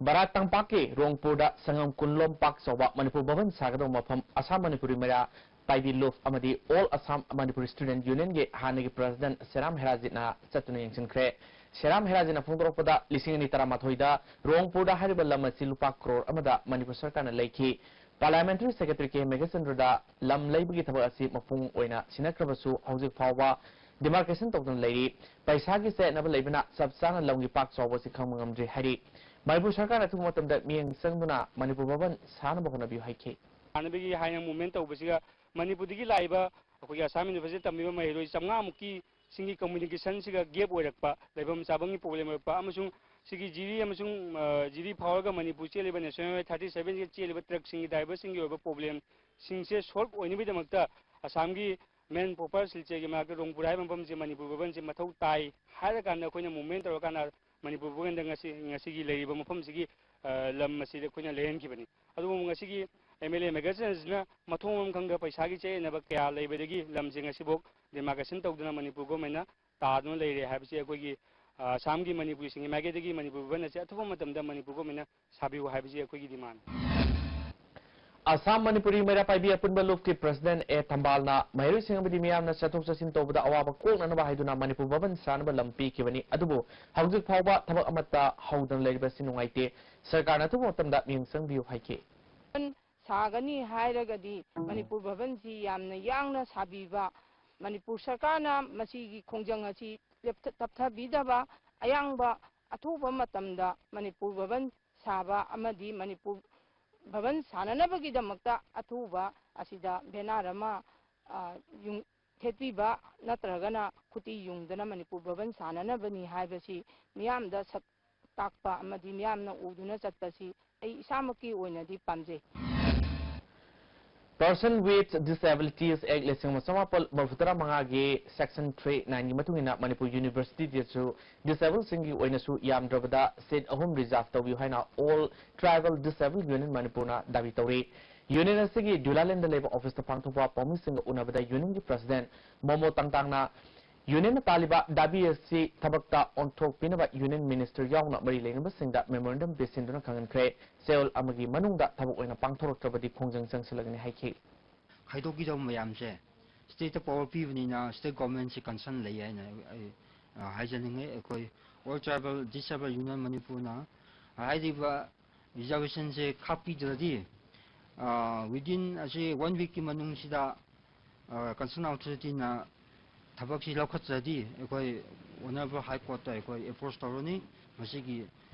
ꯕꯔꯥꯛ ꯇꯝꯄꯥꯛꯀꯤ ꯔꯣꯡꯄꯨꯔꯗ ꯁꯪꯉꯝ ꯀꯨꯟ ꯂꯣꯝ ꯄꯥꯛ ꯆꯥꯎꯕ ꯃꯅꯤꯄꯨꯔ ꯚꯕꯟ ꯁꯥꯒꯗꯧꯕ ꯃꯐꯝ ꯑꯁꯥꯝ ꯃꯅꯤꯄꯨꯔꯤ ꯃꯩꯔꯥ ꯄꯥꯏꯕꯤ ꯂꯨꯞ ꯑꯃꯗꯤ All Assam Manipuri Student Union ꯒꯤ ꯍꯥꯟꯅꯒꯤ President ꯁꯦꯔꯥꯝ ꯍꯦꯔꯥꯖꯤꯠꯅ ꯆꯠꯇꯨꯅ ꯌꯦꯡꯁꯤꯟꯈ꯭ꯔꯦ꯫ ꯁꯦꯔꯥꯝ ꯍꯦꯔꯥꯖꯤꯠꯅ ꯐꯣꯡꯗꯣꯔꯛꯄꯗ, ꯂꯤꯁꯤꯡ ꯑꯅꯤ ꯇꯔꯥꯃꯥꯊꯣꯏꯗ ꯔꯣꯡꯄꯨꯔꯗ ꯍꯥꯏꯔꯤꯕ ꯂꯝ ꯑꯁꯤ ꯂꯨꯄꯥ ꯀ꯭ꯔꯣꯔ ꯑꯃꯗ ꯃꯅꯤꯄꯨꯔ ꯁꯔꯀꯥꯔꯅ ꯂꯩꯈꯤ꯫ Parliamentary Secretary ꯀꯦ ꯃꯦꯘꯆꯟꯗ꯭ꯔꯗ ꯂꯝ ꯂꯩꯕꯒꯤ ꯊꯕꯛ ꯑꯁꯤ ꯃꯄꯨꯡ ꯑꯣꯏꯅ ꯁꯤꯟꯅꯈ꯭ꯔꯕꯁꯨ, ꯍꯧꯖꯤꯛ ꯐꯥꯎꯕ demarcation ꯇꯧꯗꯨꯅ ꯂꯩꯔꯤ꯫ ꯄꯩꯁꯥꯒꯤ ꯆꯌꯦꯠꯅꯕ ꯂꯩꯕꯅ ꯆꯞ ꯆꯥꯅ ꯂꯝꯒꯤ ꯄꯥꯛ ꯆꯥꯎꯕ ꯑꯁꯤ ꯈꯪꯕ ꯉꯝꯗ꯭ꯔꯤ ꯍꯥꯏꯔꯤ꯫ ꯃꯅꯤꯄꯨꯔ ꯁꯔꯀꯥꯔꯅ ꯑꯊꯨꯕ ꯃꯇꯝꯗ ꯃꯤꯠꯌꯦꯡ ꯆꯪꯗꯨꯅ ꯃꯅꯤꯄꯨꯔ ꯚꯕꯟ ꯁꯥꯅꯕ ꯍꯣꯠꯅꯕꯤꯌꯨ ꯍꯥꯏꯈꯤ꯫ ꯁꯥꯟꯅꯕꯒꯤ ꯍꯥꯏꯅ movement ꯇꯧꯕꯁꯤꯒ ꯃꯅꯤꯄꯨꯔꯗꯒꯤ ꯂꯥꯛꯏꯕ ꯑꯩꯈꯣꯏꯒꯤ ꯑꯁꯥꯝ ꯌꯨꯅꯤꯚꯔꯁꯤꯇꯤꯗ ꯇꯝꯃꯤꯕ ꯃꯍꯩꯔꯣꯏ ꯆꯥꯝꯃꯉꯥ ꯃꯨꯛꯀꯤ ꯁꯤꯡꯒꯤ communication ꯁꯤꯒ gap ꯑꯣꯏꯔꯛꯄ, ꯂꯩꯐꯝ ꯆꯥꯐꯝꯒꯤ problem ꯑꯣꯏꯔꯛꯄ, ꯑꯃꯁꯨꯡ ꯁꯤꯒꯤ ꯖꯤꯔꯤ ꯑꯃꯁꯨꯡ, ꯑ, ꯖꯤꯔꯤ ꯐꯥꯎꯔꯒ ꯃꯅꯤꯄꯨꯔ ꯆꯦꯜꯂꯤꯕ National Highway thirty seven ꯁꯤꯒ ꯆꯦꯜꯂꯤꯕ truck ꯁꯤꯡꯒꯤ driver ꯁꯤꯡꯒꯤ ꯑꯣꯏꯕ problem ꯁꯤꯡꯁꯦ solve ꯑꯣꯏꯅꯕꯒꯤꯗꯃꯛꯇ ꯑꯁꯥꯝꯒꯤ main proper ꯁꯤꯜꯆꯔꯒꯤ ꯃꯅꯥꯛꯇ ꯔꯣꯡꯄꯨꯔ ꯍꯥꯏꯕ ꯃꯐꯝꯁꯤ ꯃꯅꯤꯄꯨꯔ ꯚꯕꯟꯁꯤ ꯃꯊꯧ ꯇꯥꯏ ꯍꯥꯏꯔꯀꯥꯟꯗ ꯑꯩꯈꯣꯏꯅ movement ꯇꯧꯔꯀꯥꯟꯗ ꯃꯅꯤꯄꯨꯔ ꯚꯕꯟꯗ ꯉꯁꯤ, ꯉꯁꯤꯒꯤ ꯂꯩꯔꯤꯕ ꯃꯐꯝꯁꯤꯒꯤ, ꯑ, ꯂꯝ ꯑꯁꯤꯗ ꯑꯩꯈꯣꯏꯅ ꯂꯩꯍꯟꯈꯤꯕꯅꯤ꯫ ꯑꯗꯨꯕꯨ ꯉꯁꯤꯒꯤ MLA ꯃꯦꯘꯆꯟꯗ꯭ꯔꯁꯤꯅ ꯃꯊꯣꯡ ꯃꯔꯝ ꯈꯪꯗ ꯄꯩꯁꯥꯒꯤ ꯆꯌꯦꯠꯅꯕ ꯀꯌꯥ ꯂꯩꯕꯗꯒꯤ ꯂꯝꯁꯦ ꯉꯁꯤꯐꯥꯎ demarcation ꯇꯧꯗꯅ ꯃꯅꯤꯄꯨꯔ governmentꯅ ꯇꯥꯗꯨꯅ ꯂꯩꯔꯦ ꯍꯥꯏꯕꯁꯤ ꯑꯩꯈꯣꯏꯒꯤ, ꯑ, ꯑꯁꯥꯝꯒꯤ ꯃꯅꯤꯄꯨꯔꯤꯁꯤꯡꯒꯤ ꯃꯥꯏꯀꯩꯗꯒꯤ ꯃꯅꯤꯄꯨꯔ ꯚꯕꯟ ꯑꯁꯤ ꯑꯊꯨꯕ ꯃꯇꯝꯗ ꯃꯅꯤꯄꯨꯔ governmentꯅ ꯁꯥꯕꯤꯌꯨ ꯍꯥꯏꯕꯁꯤ ꯑꯩꯈꯣꯏꯒꯤ demand꯫ ꯑꯁꯥꯝ ꯃꯅꯤꯄꯨꯔꯤ ꯃꯩꯔꯥ ꯄꯥꯏꯕꯤ ꯑꯄꯨꯟꯕ ꯂꯨꯞꯀꯤ President ꯑꯦ ꯊꯝꯕꯥꯜꯅ ꯃꯍꯩꯔꯣꯏꯁꯤꯡ ꯑꯃꯗꯤ ꯃꯤꯌꯥꯝꯅ ꯆꯠꯊꯣꯛ ꯆꯠꯁꯤꯟ ꯇꯧꯕꯗ ꯑꯋꯥꯕ ꯀꯣꯛꯅꯅꯕ ꯍꯥꯏꯗꯨꯅ ꯃꯅꯤꯄꯨꯔ ꯚꯕꯟ ꯁꯥꯅꯕ ꯂꯝ ꯄꯤꯈꯤꯕꯅꯤ꯫ ꯑꯗꯨꯕꯨ ꯍꯧꯖꯤꯛ ꯐꯥꯎꯕ ꯊꯕꯛ ꯑꯃꯠꯇ ꯍꯧꯗꯅ ꯂꯩꯔꯤꯕꯁꯤ ꯅꯨꯡꯉꯥꯏꯇꯦ꯫ ꯁꯔꯀꯥꯔꯅ ꯑꯊꯨꯕ ꯃꯇꯝꯗ ꯃꯤꯠꯌꯦꯡ ꯆꯪꯕꯤꯌꯨ ꯍꯥꯏꯈꯤ꯫ ꯁꯥꯒꯅꯤ ꯍꯥꯏꯔꯒꯗꯤ ꯃꯅꯤꯄꯨꯔ ꯚꯕꯟꯁꯤ ꯌꯥꯝꯅ ꯌꯥꯡꯅ ꯁꯥꯕꯤꯕ, ꯃꯅꯤꯄꯨꯔ ꯁꯔꯀꯥꯔꯅ ꯃꯁꯤꯒꯤ ꯈꯣꯡꯖꯪ ꯑꯁꯤ ꯂꯦꯞꯊ-, ꯇꯞꯊꯕꯤꯗꯕ, ꯑꯌꯥꯡꯕ ꯑꯊꯨꯕ ꯃꯇꯝꯗ ꯃꯅꯤꯄꯨꯔ ꯚꯕꯟ ꯁꯥꯕ ꯑꯃꯗꯤ ꯃꯅꯤꯄꯨꯔ ꯚꯕꯟ ꯁꯥꯅꯅꯕꯒꯤꯗꯃꯛꯇ ꯑꯊꯨꯕ ꯑꯁꯤꯗ banner ꯑꯃ, ꯑ, ꯌꯨꯡ-, ꯊꯦꯠꯄꯤꯕ ꯅꯠꯇ꯭ꯔꯒꯅ ꯈꯨꯇꯤ ꯌꯨꯡꯗꯅ ꯃꯅꯤꯄꯨꯔ ꯚꯕꯟ ꯁꯥꯅꯅꯕꯅꯤ ꯍꯥꯏꯕꯁꯤ ꯃꯤꯌꯥꯝꯗ ꯁꯛ ꯇꯥꯛꯄ ꯑꯃꯗꯤ ꯃꯤꯌꯥꯝꯅ ꯎꯗꯨꯅ ꯆꯠꯄꯁꯤ ꯑꯩ ꯏꯁꯥꯃꯛꯀꯤ ꯑꯣꯏꯅꯗꯤ ꯄꯥꯝꯖꯩ꯫ Person with Disabilities Act ꯂꯤꯁꯤꯡ ꯑꯃ ꯆꯃꯥꯄꯜ ꯃꯔꯤꯐꯨꯇꯔꯥ ꯃꯉꯥꯒꯤ Section three nine ꯒꯤ ꯃꯇꯨꯡ ꯏꯟꯅ ꯃꯅꯤꯄꯨꯔ Universityꯗꯁꯨ disabled ꯁꯤꯡꯒꯤ ꯑꯣꯏꯅꯁꯨ ꯌꯥꯝꯗ꯭ꯔꯕꯗ seat ꯑꯍꯨꯝ reserve ꯇꯧꯕꯤꯌꯨ ꯍꯥꯏꯅ All Tribal Disabled Union ꯃꯅꯤꯄꯨꯔꯅ ꯗꯥꯕꯤ ꯇꯧꯔꯤ꯫ Union ꯑꯁꯤꯒꯤ Dulyalandꯗ ꯂꯩꯕ officeꯇ ꯄꯥꯡꯊꯣꯛꯄ ꯄꯥꯎꯃꯤꯁꯤꯡꯒ ꯎꯅꯕꯗ unionꯒꯤ President ꯃꯣꯃꯣ ꯇꯥꯡꯇꯥꯡꯅ ꯌꯨꯅꯤꯌꯟꯅ ꯇꯥꯜꯂꯤꯕ ꯗꯥꯕꯤ ꯑꯁꯤ ꯊꯕꯛꯇ ꯑꯣꯟꯊꯣꯛꯄꯤꯅꯕ ꯌꯨꯅꯤꯌꯟ ꯃꯤꯅꯤꯁꯇꯔ ꯌꯥꯎꯅ ꯃꯔꯤ ꯂꯩꯅꯕꯁꯤꯡꯗ ꯃꯦꯃꯣꯔꯦꯟꯗꯝ ꯄꯤꯁꯤꯟꯗꯨꯅ ꯈꯪꯍꯟꯈ꯭ꯔꯦ꯫ ꯆꯌꯣꯜ ꯑꯃꯒꯤ ꯃꯅꯨꯡꯗ ꯊꯕꯛ ꯑꯣꯏꯅ ꯄꯥꯡꯊꯣꯔꯛꯇ꯭ꯔꯕꯗꯤ ꯈꯣꯡꯖꯪ ꯆꯪꯁꯤꯜꯂꯒꯅꯤ ꯍꯥꯏꯈꯤ꯫ ꯈꯥꯏꯗꯣꯛꯈꯤꯗꯧꯕ ꯃꯌꯥꯝꯁꯦ ꯁ꯭ꯇꯦꯠꯇ ꯄꯋꯥꯔ ꯄꯤꯕꯅꯤꯅ ꯁ꯭ꯇꯦꯠ ꯒꯣꯔꯃꯦꯟꯁꯤ ꯀꯟꯁꯔꯟ ꯂꯩ ꯍꯥꯏꯅ ꯑꯩ, ꯑ, ꯍꯥꯏꯖꯅꯤꯡꯉꯤ꯫ ꯑꯩꯈꯣꯏ ꯑꯣꯜ ꯇ꯭ꯔꯥꯏꯕꯦꯜ ꯗꯤꯁꯑꯦꯕꯜ ꯌꯨꯅꯤꯌꯟ ꯃꯅꯤꯄꯨꯔꯅ ꯍꯥꯏꯔꯤꯕ ꯔꯤꯖꯥꯔꯕꯦꯁꯟꯁꯦ ꯈꯥꯛꯄꯤꯗ꯭ꯔꯗꯤ, ꯑ, ꯋꯤꯗꯤꯟ ꯑꯁꯤ ꯋꯥꯟ ꯋꯤꯛꯀꯤ ꯃꯅꯨꯡꯁꯤꯗ, ꯑ, ꯀꯟꯁꯔꯟ ꯑꯣꯊꯣꯔꯤꯇꯤꯅ ꯊꯕꯛꯁꯤ ꯂꯧꯈꯠꯇ꯭ꯔꯗꯤ ꯑꯩꯈꯣꯏ ꯑꯣꯅꯔꯦꯕꯜ ꯍꯥꯏ ꯀꯣꯔꯠꯇ ꯑꯩꯈꯣꯏ ꯑꯦꯄ꯭ꯔꯣꯁ ꯇꯧꯔꯅꯤ꯫ ꯃꯁꯤꯒꯤ,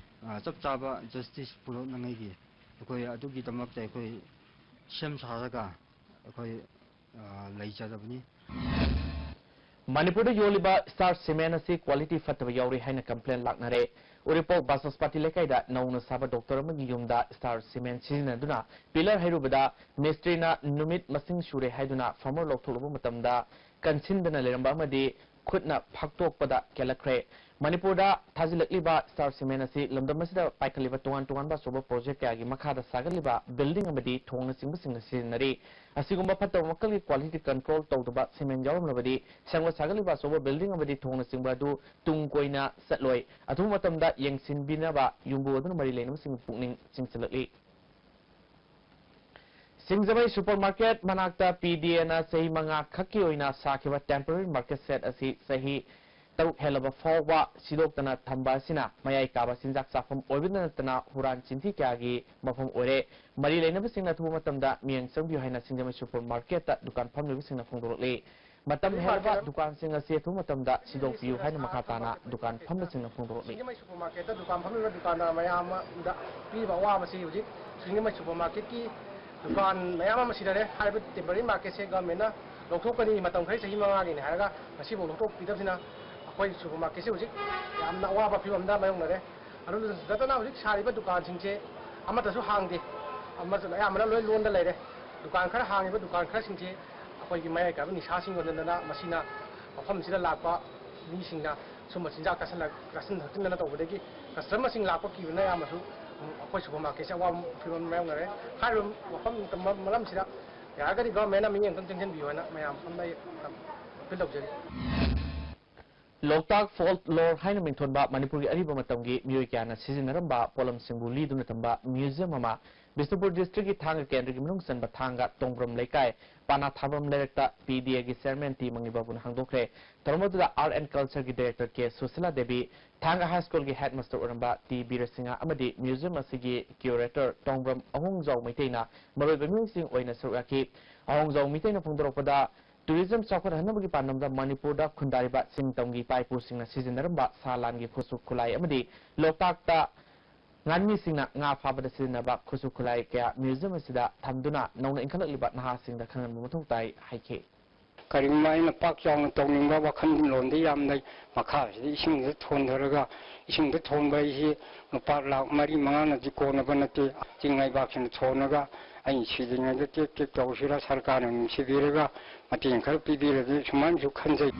ꯑ, ꯆꯞ ꯆꯥꯕ ꯖꯁꯇꯤꯁ ꯄꯨꯔꯛꯅꯉꯥꯏꯒꯤ ꯑꯩꯈꯣꯏ ꯑꯗꯨꯒꯤꯗꯃꯛꯇ ꯑꯩꯈꯣꯏ ꯁꯦꯝ ꯁꯥꯔꯒ ꯑꯩꯈꯣꯏ, ꯑ, ꯂꯩꯖꯔꯕꯅꯤ꯫ ꯃꯅꯤꯄꯨꯔꯗ ꯌꯣꯜꯂꯤꯕ ꯁ꯭ꯇꯥꯔ ꯁꯤꯃꯦꯟ ꯑꯁꯤ ꯀ꯭ꯋꯥꯂꯤꯇꯤ ꯐꯠꯇꯕ ꯌꯥꯎꯔꯤ ꯍꯥꯏꯅ ꯀꯝꯄ꯭ꯂꯦꯟ ꯂꯥꯛꯅꯔꯦ꯫ ꯎꯔꯤꯄꯣꯛ ꯕꯥꯆꯁꯄꯥꯇꯤ ꯂꯩꯀꯥꯏꯗ ꯅꯧꯅ ꯁꯥꯕ ꯗꯣꯛꯇꯔ ꯑꯃꯒꯤ ꯌꯨꯝꯗ ꯁ꯭ꯇꯥꯔ ꯁꯤꯃꯦꯟ ꯁꯤꯖꯤꯟꯅꯗꯨꯅ ꯄꯤꯂꯔ ꯍꯩꯔꯨꯕꯗ ꯃꯤꯁꯇ꯭ꯔꯤꯅ ꯅꯨꯃꯤꯠ ꯃꯁꯤꯡ ꯁꯨꯔꯦ ꯍꯥꯏꯗꯨꯅ ꯐꯝꯃꯔ ꯂꯧꯊꯣꯛꯂꯨꯕ ꯃꯇꯝꯗ ꯀꯟꯁꯤꯟꯗꯅ ꯂꯩꯔꯝꯕ ꯑꯃꯗꯤ ꯈꯨꯠꯅ ꯐꯥꯛꯇꯣꯛꯄꯗ ꯀꯦꯜꯂꯛꯈ꯭ꯔꯦ꯫ ꯃꯅꯤꯄꯨꯔꯗ ꯊꯥꯖꯤꯜꯂꯛꯂꯤꯕ ꯁ꯭ꯇꯥꯔ ꯁꯤꯃꯦꯟ ꯑꯁꯤ ꯂꯝꯗꯝ ꯑꯁꯤꯗ ꯄꯥꯏꯈꯠꯂꯤꯕ ꯇꯣꯉꯥꯟ ꯇꯣꯉꯥꯟꯕ ꯑꯆꯧꯕ ꯄ꯭ꯔꯣꯖꯦꯛ ꯀꯌꯥꯒꯤ ꯃꯈꯥꯗ ꯁꯥꯒꯠꯂꯤꯕ ꯕꯤꯜꯗꯤꯡ ꯑꯃꯗꯤ ꯊꯣꯡꯅꯆꯤꯡꯕꯁꯤꯡꯅ ꯁꯤꯖꯤꯟꯅꯔꯤ꯫ ꯑꯁꯤꯒꯨꯝꯕ ꯐꯠꯇꯕ ꯃꯈꯜꯒꯤ ꯀ꯭ꯋꯥꯂꯤꯇꯤ ꯀꯟꯇ꯭ꯔꯣꯜ ꯇꯧꯗꯕ ꯁꯤꯃꯦꯟ ꯌꯥꯎꯔꯝꯂꯕꯗꯤ ꯁꯦꯝꯒꯠ ꯁꯥꯒꯠꯂꯤꯕ ꯑꯆꯧꯕ ꯕꯤꯜꯗꯤꯡ ꯑꯃꯗꯤ ꯊꯣꯡꯅꯆꯤꯡꯕ ꯑꯗꯨ ꯇꯨꯡ ꯀꯣꯏꯅ ꯆꯠꯂꯣꯏ꯫ ꯑꯊꯨꯕ ꯃꯇꯝꯗ ꯌꯦꯡꯁꯤꯟꯕꯤꯅꯕ ꯌꯨꯝꯕꯨ ꯑꯗꯨꯅ ꯃꯔꯤ ꯂꯩꯅꯕꯁꯤꯡꯕꯨ ꯄꯨꯛꯅꯤꯡ ꯆꯤꯡꯁꯤꯜꯂꯛꯂꯤ꯫ ꯁꯤꯡꯖꯃꯩ ꯁꯨꯄꯔ ꯃꯥꯔꯀꯦꯠ ꯃꯅꯥꯛꯇ ꯄꯤ ꯗꯤ ꯑꯦꯅ ꯆꯍꯤ ꯃꯉꯥ ꯈꯛꯀꯤ ꯑꯣꯏꯅ ꯁꯥꯈꯤꯕ ꯇꯦꯝꯄꯔꯦꯔꯤ ꯃꯥꯔꯀꯦꯠ ꯁꯦꯠ ꯑꯁꯤ ꯆꯍꯤ ꯇꯔꯨꯛ ꯍꯦꯜꯂꯕ ꯐꯥꯎꯕ ꯁꯤꯗꯣꯛꯇꯅ ꯊꯝꯕ ꯑꯁꯤꯅ ꯃꯌꯥꯏ ꯀꯥꯕ ꯆꯤꯟꯖꯥꯛ ꯆꯥꯐꯝ ꯑꯣꯏꯕꯗ ꯅꯠꯇꯅ ꯍꯨꯔꯥꯟ ꯆꯤꯟꯊꯤ ꯀꯌꯥꯒꯤ ꯃꯐꯝ ꯑꯣꯏꯔꯦ꯫ ꯃꯔꯤ ꯂꯩꯅꯕꯁꯤꯡꯅ ꯑꯊꯨꯕ ꯃꯇꯝꯗ ꯃꯤꯠꯌꯦꯡ ꯆꯪꯕꯤꯌꯨ ꯍꯥꯏꯅ ꯁꯤꯡꯖꯃꯩ ꯁꯨꯄꯔ ꯃꯥꯔꯀꯦꯠꯇ ꯗꯨꯀꯥꯟ ꯐꯝꯂꯤꯕꯁꯤꯡꯅ ꯐꯣꯡꯗꯣꯔꯛꯂꯤ꯫ ꯃꯇꯝ ꯍꯦꯜꯂꯕ ꯗꯨꯀꯥꯟꯁꯤꯡ ꯑꯁꯤ ꯑꯊꯨꯕ ꯃꯇꯝꯗ ꯁꯤꯗꯣꯛꯄꯤꯌꯨ ꯍꯥꯏꯅ ꯃꯈꯥ ꯇꯥꯅ ꯗꯨꯀꯥꯟ ꯐꯝꯕꯁꯤꯡꯅ ꯐꯣꯡꯗꯣꯔꯛꯂꯤ꯫ ꯁꯤꯡꯖꯃꯩ ꯁꯨꯄꯔ ꯃꯥꯔꯀꯦꯠꯇ ꯗꯨꯀꯥꯟ ꯐꯝꯂꯤꯕ ꯗꯨꯀꯥꯟꯗꯥꯔ ꯃꯌꯥꯝꯗ ꯄꯤꯔꯤꯕ ꯑꯋꯥꯕꯁꯤ ꯍꯧꯖꯤꯛ ꯁꯤꯡꯖꯃꯩ ꯁꯨꯄꯔ ꯃꯥꯔꯀꯦꯠꯀꯤ ꯗꯨꯀꯥꯟ ꯃꯌꯥꯝ ꯑꯃ ꯁꯤꯗꯔꯦ꯫ ꯍꯥꯏꯔꯤꯕ ꯇꯦꯝꯄꯔꯦꯔꯤ ꯃꯥꯔꯀꯦꯠꯁꯦ ꯒꯚꯔꯟꯃꯦꯟꯠꯅ ꯂꯧꯊꯣꯛꯀꯅꯤ, ꯃꯇꯝ ꯈꯔ ꯆꯍꯤ ꯃꯉꯥꯒꯤꯅꯤ ꯍꯥꯏꯔꯒ ꯉꯁꯤꯐꯥꯎ ꯂꯧꯊꯣꯛꯄꯤꯗꯕꯁꯤꯅ ꯑꯩꯈꯣꯏ ꯁꯨꯄꯔ ꯃꯥꯔꯀꯦꯠꯁꯦ ꯍꯧꯖꯤꯛ ꯌꯥꯝꯅ ꯑꯋꯥꯕ ꯐꯤꯕꯝꯗ ꯃꯥꯌꯣꯛꯅꯔꯦ꯫ ꯑꯗꯨ ꯅꯠꯇꯅ ꯍꯧꯖꯤꯛ ꯁꯥꯔꯤꯕ ꯗꯨꯀꯥꯟꯁꯤꯡꯁꯦ ꯑꯃꯠꯇꯁꯨ ꯍꯥꯡꯗꯦ, ꯑꯃꯁꯨ ꯑꯌꯥꯝꯕꯅ ꯂꯣꯏ ꯂꯣꯟꯗ ꯂꯩꯔꯦ꯫ ꯗꯨꯀꯥꯟ ꯈꯔ ꯍꯥꯡꯉꯤꯕ ꯗꯨꯀꯥꯟ ꯈꯔꯁꯤꯡꯁꯦ ꯑꯩꯈꯣꯏꯒꯤ ꯃꯌꯥꯏ ꯀꯥꯏꯕ ꯅꯤꯁꯥꯁꯤꯡ ꯌꯣꯟꯗꯅ ꯃꯁꯤꯅ ꯃꯐꯝꯁꯤꯗ ꯂꯥꯛꯄ ꯃꯤꯁꯤꯡꯅ ꯁꯨꯝꯕ ꯆꯤꯟꯖꯥꯛ ꯆꯥꯁꯤꯟ ꯆꯥꯁꯤꯟ ꯊꯛꯆꯤꯟꯗꯅ ꯇꯧꯕꯗꯒꯤ ꯀꯁꯇꯃꯔꯁꯤꯡ ꯂꯥꯛꯄ ꯀꯤꯕꯅ ꯑꯌꯥꯝꯕꯁꯨ ꯑꯩꯈꯣꯏ ꯁꯨꯄꯔ ꯃꯥꯔꯀꯦꯠꯁꯦ ꯑꯋꯥꯕ ꯐꯤꯕꯝ ꯃꯥꯌꯣꯛꯅꯔꯦ꯫ ꯍꯥꯏꯔꯤꯕ ꯃꯐꯝ ꯃꯔꯝꯁꯤꯗ ꯌꯥꯔꯒꯗꯤ ꯒꯚꯔꯟꯃꯦꯟꯠꯅ ꯃꯤꯠꯌꯦꯡ ꯑꯝꯇꯪ ꯆꯪꯁꯤꯟꯕꯤꯌꯨ ꯍꯥꯏꯅ ꯃꯌꯥꯝ ꯐꯝꯅ ꯑꯩ ꯑꯄꯤꯜ ꯇꯧꯖꯔꯤ꯫ ꯂꯣꯛꯇꯥꯛ ꯐꯣꯜꯛ ꯂꯣꯔ ꯍꯥꯏꯅ ꯃꯤꯡꯊꯣꯟꯕ ꯃꯅꯤꯄꯨꯔꯒꯤ ꯑꯔꯤꯕ ꯃꯇꯝꯒꯤ ꯃꯤꯑꯣꯏ ꯀꯌꯥꯅ ꯁꯤꯖꯤꯟꯅꯔꯝꯕ ꯄꯣꯠꯂꯝꯁꯤꯡꯕꯨ ꯂꯤꯗꯨꯅ ꯊꯝꯕ ꯃ꯭ꯌꯨꯖꯤꯌꯝ ꯑꯃ ꯕꯤꯁꯅꯨꯄꯨꯔ ꯗꯤꯁꯇ꯭ꯔꯤꯛꯀꯤ ꯊꯥꯡꯒ ꯀꯦꯟꯗ꯭ꯔꯒꯤ ꯃꯅꯨꯡ ꯆꯟꯕ ꯊꯥꯡꯒ ꯇꯣꯡꯕ꯭ꯔꯝ ꯂꯩꯀꯥꯏ ꯄꯥꯅꯥ ꯊꯥꯕꯝ ꯂꯩꯔꯛꯇ ꯄꯤ ꯗꯤ ꯑꯦꯒꯤ ꯆꯤꯌꯔꯃꯦꯟ ꯇꯤ ꯃꯪꯉꯤꯕꯥꯕꯨꯅ ꯍꯥꯡꯗꯣꯛꯈ꯭ꯔꯦ꯫ ꯊꯧꯔꯝ ꯑꯗꯨꯗ ꯑꯥꯔꯠ ꯑꯦꯟ ꯀꯜꯆꯔꯒꯤ ꯗꯥꯏꯔꯦꯛꯇꯔ ꯀꯦ ꯁꯨꯁꯤꯂꯥ ꯗꯦꯕꯤ, ꯊꯥꯡꯒ ꯍꯥꯏ ꯁ꯭ꯀꯨꯜꯒꯤ ꯍꯦꯗ ꯃꯥꯁꯇꯔ ꯑꯣꯏꯔꯝꯕ ꯇꯤ ꯕꯤꯔꯁꯤꯡꯍ ꯑꯃꯗꯤ ꯃ꯭ꯌꯨꯖꯤꯌꯝ ꯑꯁꯤꯒꯤ ꯀ꯭ꯌꯨꯔꯦꯇꯔ ꯇꯣꯡꯕ꯭ꯔꯝ ꯑꯍꯣꯡꯖꯥꯎ ꯃꯩꯇꯩꯅ ꯃꯔꯨꯑꯣꯏꯕ ꯃꯤꯑꯣꯏꯁꯤꯡ ꯑꯣꯏꯅ ꯁꯔꯨꯛ ꯌꯥꯈꯤ꯫ ꯑꯍꯣꯡꯖꯥꯎ ꯃꯩꯇꯩꯅ ꯐꯣꯡꯗꯣꯔꯛꯄꯗ, ꯇꯨꯔꯤꯖꯝ ꯆꯥꯎꯈꯠꯍꯟꯅꯕꯒꯤ ꯄꯥꯟꯗꯝꯗ ꯃꯅꯤꯄꯨꯔꯗ ꯈꯨꯟꯗꯥꯔꯤꯕ ꯆꯤꯡ ꯇꯝꯒꯤ ꯏꯄꯥ ꯏꯄꯨꯁꯤꯡꯅ ꯁꯤꯖꯤꯟꯅꯔꯝꯕ ꯁꯥ ꯂꯥꯟꯒꯤ ꯈꯨꯠꯁꯨ ꯈꯨꯠꯂꯥꯏ ꯑꯃꯗꯤ ꯂꯣꯛꯇꯥꯛꯇ ꯉꯥꯟꯃꯤꯁꯤꯡꯅ ꯉꯥ ꯐꯥꯕꯗ ꯁꯤꯖꯤꯟꯅꯕ ꯈꯨꯠꯁꯨ ꯈꯨꯠꯂꯥꯏ ꯀꯌꯥ ꯃ꯭ꯌꯨꯖꯤꯌꯝ ꯑꯁꯤꯗ ꯊꯝꯗꯨꯅ ꯅꯧꯅ ꯏꯟꯈꯠꯂꯛꯂꯤꯕ ꯅꯍꯥꯁꯤꯡꯗ ꯈꯪꯍꯟꯕ ꯃꯊꯧ ꯇꯥꯏ ꯍꯥꯏꯈꯤ꯫ ꯀꯔꯤꯒꯨꯝꯕ ꯑꯩꯅ ꯄꯥꯛ ꯆꯥꯎꯅ ꯇꯧꯅꯤꯡꯕ ꯋꯥꯈꯜꯂꯣꯟꯗꯤ ꯌꯥꯝ ꯂꯩ꯫ ꯃꯈꯥꯁꯤꯗ ꯏꯁꯤꯡꯗ ꯊꯣꯟꯊꯔꯒ, ꯏꯁꯤꯡꯗ ꯊꯣꯟꯕ ꯍꯥꯏꯁꯤ ꯂꯨꯄꯥ ꯂꯥꯈ ꯃꯔꯤ ꯃꯉꯥꯅꯗꯤ ꯀꯣꯟꯅꯕ ꯅꯠꯇꯦ꯫ ꯆꯤꯡ ꯂꯩꯕꯥꯛꯁꯤꯅ ꯊꯣꯟꯂꯒ ꯑꯩꯅ ꯁꯤꯗ꯭ꯔꯤꯉꯩꯗ ꯇꯦꯛ ꯇꯦꯛ ꯇꯧꯁꯤꯔ, ꯁꯔꯀꯥꯔꯅ ꯅꯨꯡꯁꯤꯕꯤꯔꯒ ꯃꯇꯦꯡ ꯈꯔ ꯄꯤꯕꯤꯔꯗꯤ ꯁꯨꯃꯥꯏꯅꯁꯨ ꯈꯟꯖꯩ꯫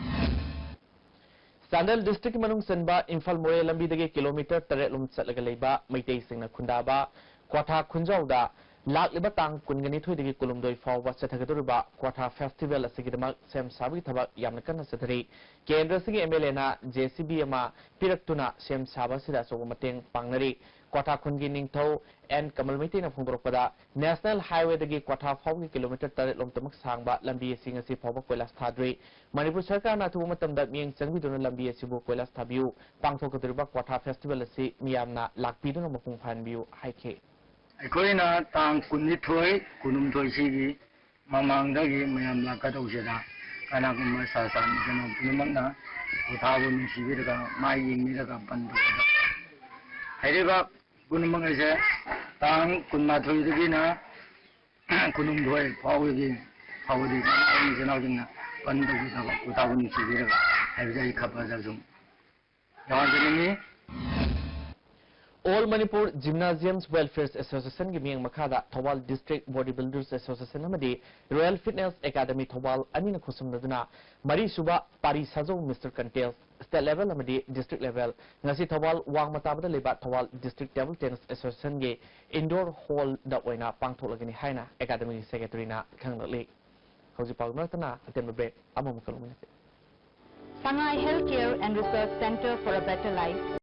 ꯆꯥꯟꯗꯦꯜ ꯗꯤꯁꯇ꯭ꯔꯤꯛꯀꯤ ꯃꯅꯨꯡ ꯆꯟꯕ ꯏꯝꯐꯥꯜ ꯃꯣꯔꯦ ꯂꯝꯕꯤꯗꯒꯤ ꯀꯤꯂꯣꯃꯤꯇꯔ ꯇꯔꯦꯠ ꯂꯣꯝ ꯆꯠꯂꯒ ꯂꯩꯕ ꯃꯩꯇꯩꯁꯤꯡꯅ ꯈꯨꯟꯗꯥꯕ ꯀ꯭ꯋꯥꯊꯥ ꯈꯨꯟꯖꯥꯎꯗ ꯂꯥꯛꯂꯤꯕ ꯇꯥꯡ ꯀꯨꯟꯒ ꯅꯤꯊꯣꯏꯗꯒꯤ ꯀꯨꯟꯍꯨꯝꯗꯣꯏ ꯐꯥꯎꯕ ꯆꯠꯊꯒꯗꯧꯔꯤꯕ ꯀ꯭ꯋꯥꯊꯥ ꯐꯦꯁꯇꯤꯚꯦꯜ ꯑꯁꯤꯒꯤꯗꯃꯛ ꯁꯦꯝ ꯁꯥꯕꯒꯤ ꯊꯕꯛ ꯌꯥꯝꯅ ꯀꯟꯅ ꯆꯠꯊꯔꯤ꯫ ꯀꯦꯟꯗ꯭ꯔ ꯑꯁꯤꯒꯤ ꯑꯦꯝ ꯑꯦꯜ ꯑꯦꯅ ꯖꯦ ꯁꯤ ꯕꯤ ꯑꯃ ꯄꯤꯔꯛꯇꯨꯅ ꯁꯦꯝ ꯁꯥꯕ ꯑꯁꯤꯗ ꯑꯆꯧꯕ ꯃꯇꯦꯡ ꯄꯥꯡꯅꯔꯤ꯫ ꯀ꯭ꯋꯥꯊꯥ ꯈꯨꯟꯒꯤ ꯅꯤꯡꯊꯧ ꯑꯦꯟ ꯀꯃꯜ ꯃꯩꯇꯩꯅ ꯐꯣꯡꯗꯣꯔꯛꯄꯗ, ꯅꯦꯁꯅꯦꯜ ꯍꯥꯏꯋꯦꯗꯒꯤ ꯀ꯭ꯋꯥꯊꯥ ꯐꯥꯎꯕꯒꯤ ꯀꯤꯂꯣꯃꯤꯇꯔ ꯇꯔꯦꯠ ꯂꯣꯝꯇꯃꯛ ꯁꯥꯡꯕ ꯂꯝꯕꯤ ꯑꯁꯤ ꯉꯁꯤ ꯐꯥꯎꯕ ꯀꯣꯏꯂꯥꯁ ꯊꯥꯗ꯭ꯔꯤ꯫ ꯃꯅꯤꯄꯨꯔ ꯁꯔꯀꯥꯔꯅ ꯑꯊꯨꯕ ꯃꯇꯝꯗ ꯃꯤꯠꯌꯦꯡ ꯆꯪꯕꯤꯗꯨꯅ ꯂꯝꯕꯤ ꯑꯁꯤꯕꯨ ꯀꯣꯏꯂꯥꯁ ꯊꯥꯕꯤꯌꯨ, ꯄꯥꯡꯊꯣꯛꯀꯗꯧꯔꯤꯕ ꯀ꯭ꯋꯥꯊꯥ ꯐꯦꯁꯇꯤꯚꯦꯜ ꯑꯁꯤ ꯃꯤꯌꯥꯝꯅ ꯂꯥꯛꯄꯤꯗꯨꯅ ꯃꯄꯨꯡ ꯐꯥꯍꯟꯕꯤꯌꯨ ꯍꯥꯏꯈꯤ꯫ ꯑꯩꯈꯣꯏꯅ ꯇꯥꯡ ꯀꯨꯟꯅꯤꯊꯣꯏ, ꯀꯨꯟꯍꯨꯝꯗꯣꯏ ꯁꯤꯒꯤ ꯃꯃꯥꯡꯗꯒꯤ ꯃꯌꯥꯝ ꯂꯥꯛꯀꯗꯧꯁꯤꯗ ꯀꯅꯥꯒꯨꯝꯕ ꯁꯥ ꯁꯟ ꯀꯩꯅꯣ ꯄꯨꯝꯅꯃꯛꯅ ꯀ꯭ꯋꯥꯊꯥꯕꯨ ꯅꯨꯡꯁꯤꯕꯤꯔꯒ ꯃꯥꯏ ꯌꯦꯡꯕꯤꯔꯒ ꯕꯟ ꯇꯧꯕꯗ ꯍꯥꯏꯔꯤꯕ ꯄꯨꯝꯅꯃꯛ ꯑꯁꯦ ꯇꯥꯡ ꯀꯨꯟꯃꯥꯊꯣꯏꯗꯒꯤꯅ ꯀꯨꯟꯍꯨꯝꯗꯣꯏ ꯐꯥꯎꯕꯒꯤ ꯐꯥꯎꯕꯗꯤ ꯏꯆꯤꯟ ꯏꯅꯥꯎꯁꯤꯡꯅ ꯕꯟ ꯇꯧꯕꯤꯗꯕ ꯀ꯭ꯋꯥꯊꯥꯕꯨ ꯅꯨꯡꯁꯤꯕꯤꯔꯒ ꯍꯥꯏꯕꯁꯦ ꯑꯩ ꯈꯕꯔꯗ ꯁꯨꯝ ꯌꯥꯎꯍꯟꯖꯅꯤꯡꯉꯤ꯫ All Manipur Gymnasiums Welfare Associationꯒꯤ ꯃꯤꯠꯌꯦꯡ ꯃꯈꯥꯗ Thoubal District Body Builders Association ꯑꯃꯗꯤ Royal Fitness Academy ꯊꯧꯕꯥꯜ ꯑꯅꯤꯅ ꯈꯨꯠꯁꯝꯅꯗꯨꯅ ꯃꯔꯤꯁꯨꯕ ꯄꯥꯔꯤ ꯁꯥꯖꯧ ꯃꯤꯁꯇꯔ ꯀꯟꯇꯦꯁ, state level ꯑꯃꯗꯤ district level ꯉꯁꯤ ꯊꯧꯕꯥꯜ ꯋꯥꯡꯃ ꯇꯥꯕꯗ ꯂꯩꯕ Thoubal District Table Tennis Associationꯒꯤ indoor hallꯗ ꯑꯣꯏꯅ ꯄꯥꯡꯊꯣꯛꯂꯒꯅꯤ ꯍꯥꯏꯅ academyꯒꯤ secretaryꯅ ꯈꯪꯍꯜꯂꯛꯂꯤ꯫ ꯍꯧꯖꯤꯛ ꯄꯥꯎꯒꯤ ꯃꯔꯛꯇꯅ ꯑꯇꯦꯟꯕ break ꯑꯃꯃꯨꯛꯀ ꯂꯧꯃꯤꯟꯅꯁꯤ꯫ Pangai Healthcare and Research Center for a Better Life.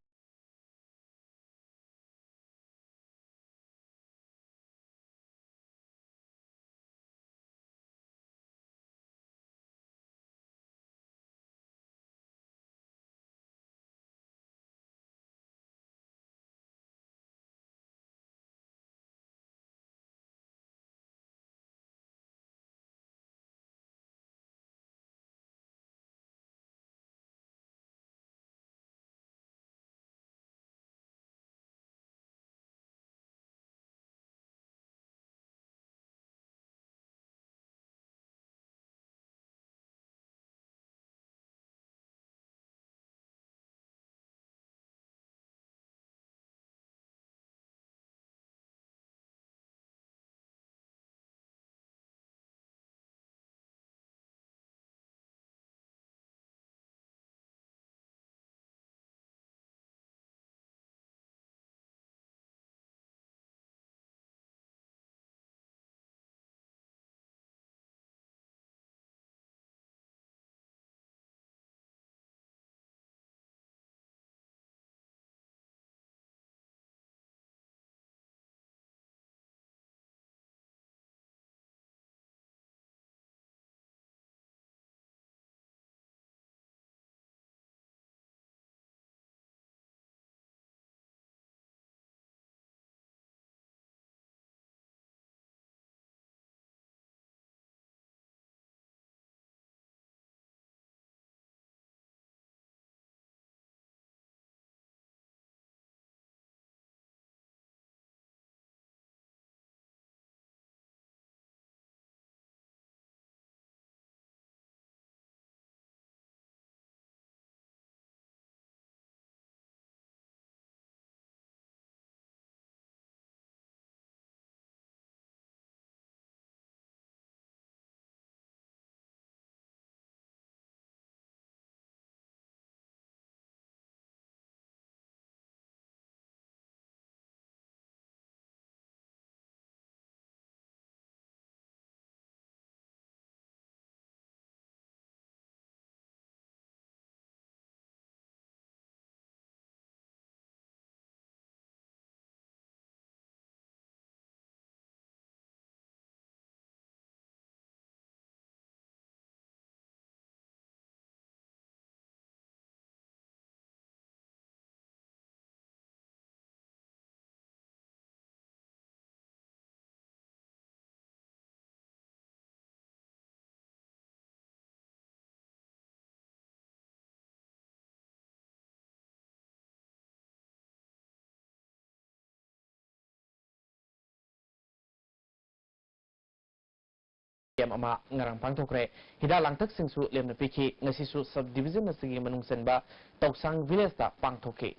ꯀꯦꯝ ꯑꯃ ꯉꯔꯥꯡ ꯄꯥꯡꯊꯣꯛꯈ꯭ꯔꯦ꯫ ꯍꯤꯗꯥꯛ ꯂꯥꯡꯊꯛꯁꯤꯡꯁꯨ ꯂꯦꯝꯅ ꯄꯤꯈꯤ꯫ ꯉꯁꯤꯁꯨ ꯁꯕ ꯗꯤꯕꯤꯖꯟ ꯑꯁꯤꯒꯤ ꯃꯅꯨꯡ ꯆꯟꯕ ꯇꯧꯁꯥꯡ ꯚꯤꯂꯦꯖꯇ ꯄꯥꯡꯊꯣꯛꯈꯤ꯫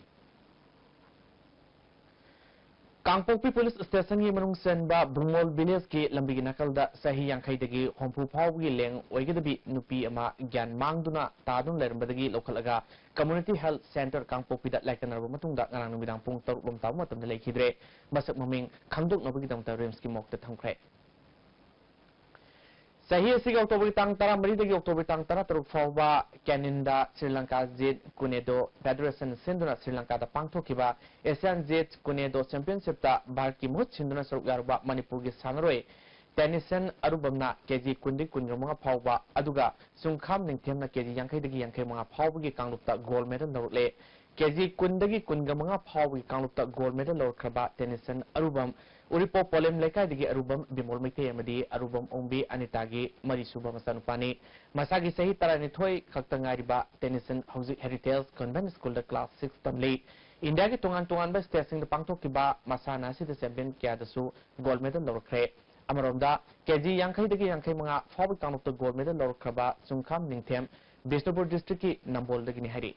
ꯀꯥꯡꯄꯣꯛꯄꯤ ꯄꯨꯂꯤꯁ ꯁ꯭ꯇꯦꯁꯟꯒꯤ ꯃꯅꯨꯡ ꯆꯟꯕ ꯕꯨꯡꯉꯣꯜ ꯚꯤꯂꯦꯖꯀꯤ ꯂꯝꯕꯤꯒꯤ ꯅꯥꯀꯜꯗ ꯆꯍꯤ ꯌꯥꯡꯈꯩꯗꯒꯤ ꯍꯨꯝꯐꯨ ꯐꯥꯎꯕꯒꯤ ꯂꯦꯡ ꯑꯣꯏꯒꯗꯕꯤ ꯅꯨꯄꯤ ꯑꯃ ꯒ꯭ꯌꯥꯟ ꯃꯥꯡꯗꯨꯅ ꯇꯥꯗꯨꯅ ꯂꯩꯔꯝꯕꯗꯒꯤ ꯂꯧꯈꯠꯂꯒ ꯀꯝꯃ꯭ꯌꯨꯅꯤꯇꯤ ꯍꯦꯜꯊ ꯁꯦꯟꯇꯔ ꯀꯥꯡꯄꯣꯛꯄꯤꯗ ꯂꯥꯏꯀꯠꯅꯔꯕ ꯃꯇꯨꯡꯗ ꯉꯔꯥꯡ ꯅꯨꯃꯤꯗꯥꯡ ꯄꯨꯡ ꯇꯔꯨꯛ ꯂꯣꯝ ꯇꯥꯕ ꯃꯇꯝꯗ ꯂꯩꯈꯤꯗ꯭ꯔꯦ꯫ ꯃꯁꯛ ꯃꯃꯤꯡ ꯈꯪꯗꯣꯛꯅꯕꯒꯤꯗꯃꯛꯇ ꯔꯤꯝꯁꯀꯤ ꯃꯣꯔꯒꯇ ꯊꯝꯈ꯭ꯔꯦ꯫ ꯆꯍꯤ ꯑꯁꯤꯒꯤ ꯑꯣꯛꯇꯣꯕꯔꯒꯤ ꯇꯥꯡ ꯇꯔꯥꯃꯔꯤꯗꯒꯤ ꯑꯣꯛꯇꯣꯕꯔ ꯇꯥꯡ ꯇꯔꯥꯇꯔꯨꯛ ꯐꯥꯎꯕ ꯀꯦꯅꯤꯟꯗ ꯁ꯭ꯔꯤ ꯂꯪꯀꯥ ꯖꯤꯠ ꯀꯨꯅꯦꯗꯣ ꯐꯦꯗꯔꯦꯁꯟ ꯁꯤꯟꯗꯨꯅ ꯁ꯭ꯔꯤ ꯂꯪꯀꯥꯗ ꯄꯥꯡꯊꯣꯛꯈꯤꯕ ꯑꯦꯁꯤꯌꯥꯟ ꯖꯤꯠ ꯀꯨꯅꯦꯗꯣ ꯆꯦꯝꯄꯤꯌꯟꯁꯤꯞꯇ ꯚꯥꯔꯠꯀꯤ ꯃꯍꯨꯠ ꯁꯤꯟꯗꯨꯅ ꯁꯔꯨꯛ ꯌꯥꯔꯨꯕ ꯃꯅꯤꯄꯨꯔꯒꯤ ꯁꯥꯟꯅꯔꯣꯏ ꯇꯦꯅꯤꯁꯟ ꯑꯔꯨꯕꯝꯅ ꯀꯦꯖꯤ ꯀꯨꯟꯗꯒꯤ ꯀꯨꯟꯒ ꯃꯉꯥ ꯐꯥꯎꯕ, ꯑꯗꯨꯒ ꯆꯨꯡꯈꯥꯝ ꯅꯤꯡꯊꯦꯝꯅ ꯀꯦꯖꯤ ꯌꯥꯡꯈꯩꯗꯒꯤ ꯌꯥꯡꯈꯩ ꯃꯉꯥ ꯐꯥꯎꯕꯒꯤ ꯀꯥꯡꯂꯨꯞꯇ ꯒꯣꯜ ꯃꯦꯗꯜ ꯂꯧꯔꯛꯂꯦ꯫ ꯀꯦꯖꯤ ꯀꯨꯟꯗꯒꯤ ꯀꯨꯟꯒ ꯃꯉꯥ ꯐꯥꯎꯕꯒꯤ ꯀꯥꯡꯂꯨꯞꯇ ꯒꯣꯜ ꯃꯦꯗꯜ ꯂꯧꯔꯛꯈ꯭ꯔꯕ ꯇꯦꯅꯤꯁꯟ ꯑꯔꯨꯕꯝ, ꯎꯔꯤꯄꯣꯛ ꯄꯣꯂꯦꯝ ꯂꯩꯀꯥꯏꯗꯒꯤ ꯑꯔꯨꯕꯝ ꯕꯤꯃꯣꯜ ꯃꯩꯇꯩ ꯑꯃꯗꯤ ꯑꯔꯨꯕꯝ ꯑꯣꯡꯕꯤ ꯑꯅꯤꯇꯥꯒꯤ ꯃꯔꯤꯁꯨꯕ ꯃꯆꯥꯅꯨꯄꯥꯅꯤ꯫ ꯃꯁꯥꯒꯤ ꯆꯍꯤ ꯇꯔꯥꯅꯤꯊꯣꯏ ꯈꯛꯇ ꯉꯥꯏꯔꯤꯕ ꯇꯦꯅꯤꯁꯟ ꯍꯧꯖꯤꯛ ꯍꯦꯔꯤꯇꯦꯖ ꯀꯟꯚꯦꯟꯠ ꯁ꯭ꯀꯨꯜꯗ ꯀ꯭ꯂꯥꯁ ꯁꯤꯛꯁ ꯇꯝꯂꯤ꯫ ꯏꯟꯗꯤꯌꯥꯒꯤ ꯇꯣꯉꯥꯟ ꯇꯣꯉꯥꯟꯕ ꯁ꯭ꯇꯦꯠꯁꯤꯡꯗ ꯄꯥꯡꯊꯣꯛꯈꯤꯕ ꯃꯁꯥꯟꯅ ꯑꯁꯤꯗ ꯆꯦꯝꯄꯤꯌꯟ ꯀꯌꯥꯗꯁꯨ ꯒꯣꯜ ꯃꯦꯗꯜ ꯂꯧꯔꯛꯈ꯭ꯔꯦ꯫ ꯑꯃꯔꯣꯝꯗ, ꯀꯦꯖꯤ ꯌꯥꯡꯈꯩꯗꯒꯤ ꯌꯥꯡꯈꯩ ꯃꯉꯥ ꯐꯥꯎꯕꯒꯤ ꯀꯥꯡꯂꯨꯞꯇ ꯒꯣꯜ ꯃꯦꯗꯜ ꯂꯧꯔꯛꯈ꯭ꯔꯕ ꯆꯨꯡꯈꯥꯝ ꯅꯤꯡꯊꯦꯝ ꯕꯤꯁꯅꯨꯄꯨꯔ ꯗꯤꯁꯇ꯭ꯔꯤꯛꯀꯤ ꯅꯝꯕꯣꯜꯗꯒꯤꯅꯤ ꯍꯥꯏꯔꯤ꯫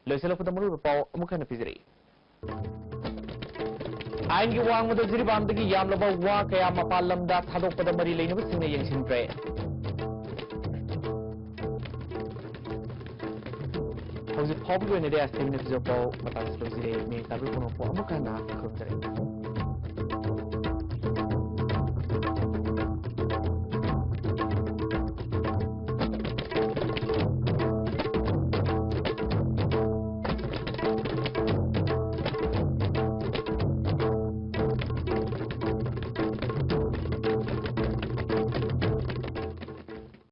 ꯂꯣꯏꯁꯤꯜꯂꯛꯄꯗ ꯃꯔꯨꯑꯣꯏꯕ ꯄꯥꯎ ꯑꯃꯨꯛ ꯍꯟꯅ ꯄꯤꯖꯔꯛꯏ꯫ ꯑꯥꯏꯟꯒꯤ ꯋꯥꯡꯃꯗ ꯖꯤꯔꯤꯕꯥꯝꯗꯒꯤ ꯌꯥꯝꯂꯕ ꯋꯥ ꯀꯌꯥ ꯃꯄꯥꯟ ꯂꯝꯗ ꯊꯥꯗꯣꯛꯄꯗ ꯃꯔꯤ ꯂꯩꯅꯕꯁꯤꯡꯅ ꯌꯦꯡꯁꯤꯟꯈ꯭ꯔꯦ꯫ ꯍꯧꯖꯤꯛ ꯐꯥꯎꯕꯒꯤ ꯑꯣꯏꯅꯗꯤ ꯑꯁꯤꯅ ꯄꯤꯖꯕ ꯄꯥꯎ ꯃꯇꯥꯡ ꯑꯁꯤꯗ ꯂꯣꯏꯁꯤꯜꯂꯦ꯫ ꯃꯤꯡ ꯇꯥꯕꯤꯕ ꯄꯨꯝꯅꯃꯛꯄꯨ ꯑꯃꯨꯛ ꯍꯟꯅ ꯈꯨꯔꯨꯝꯖꯔꯤ꯫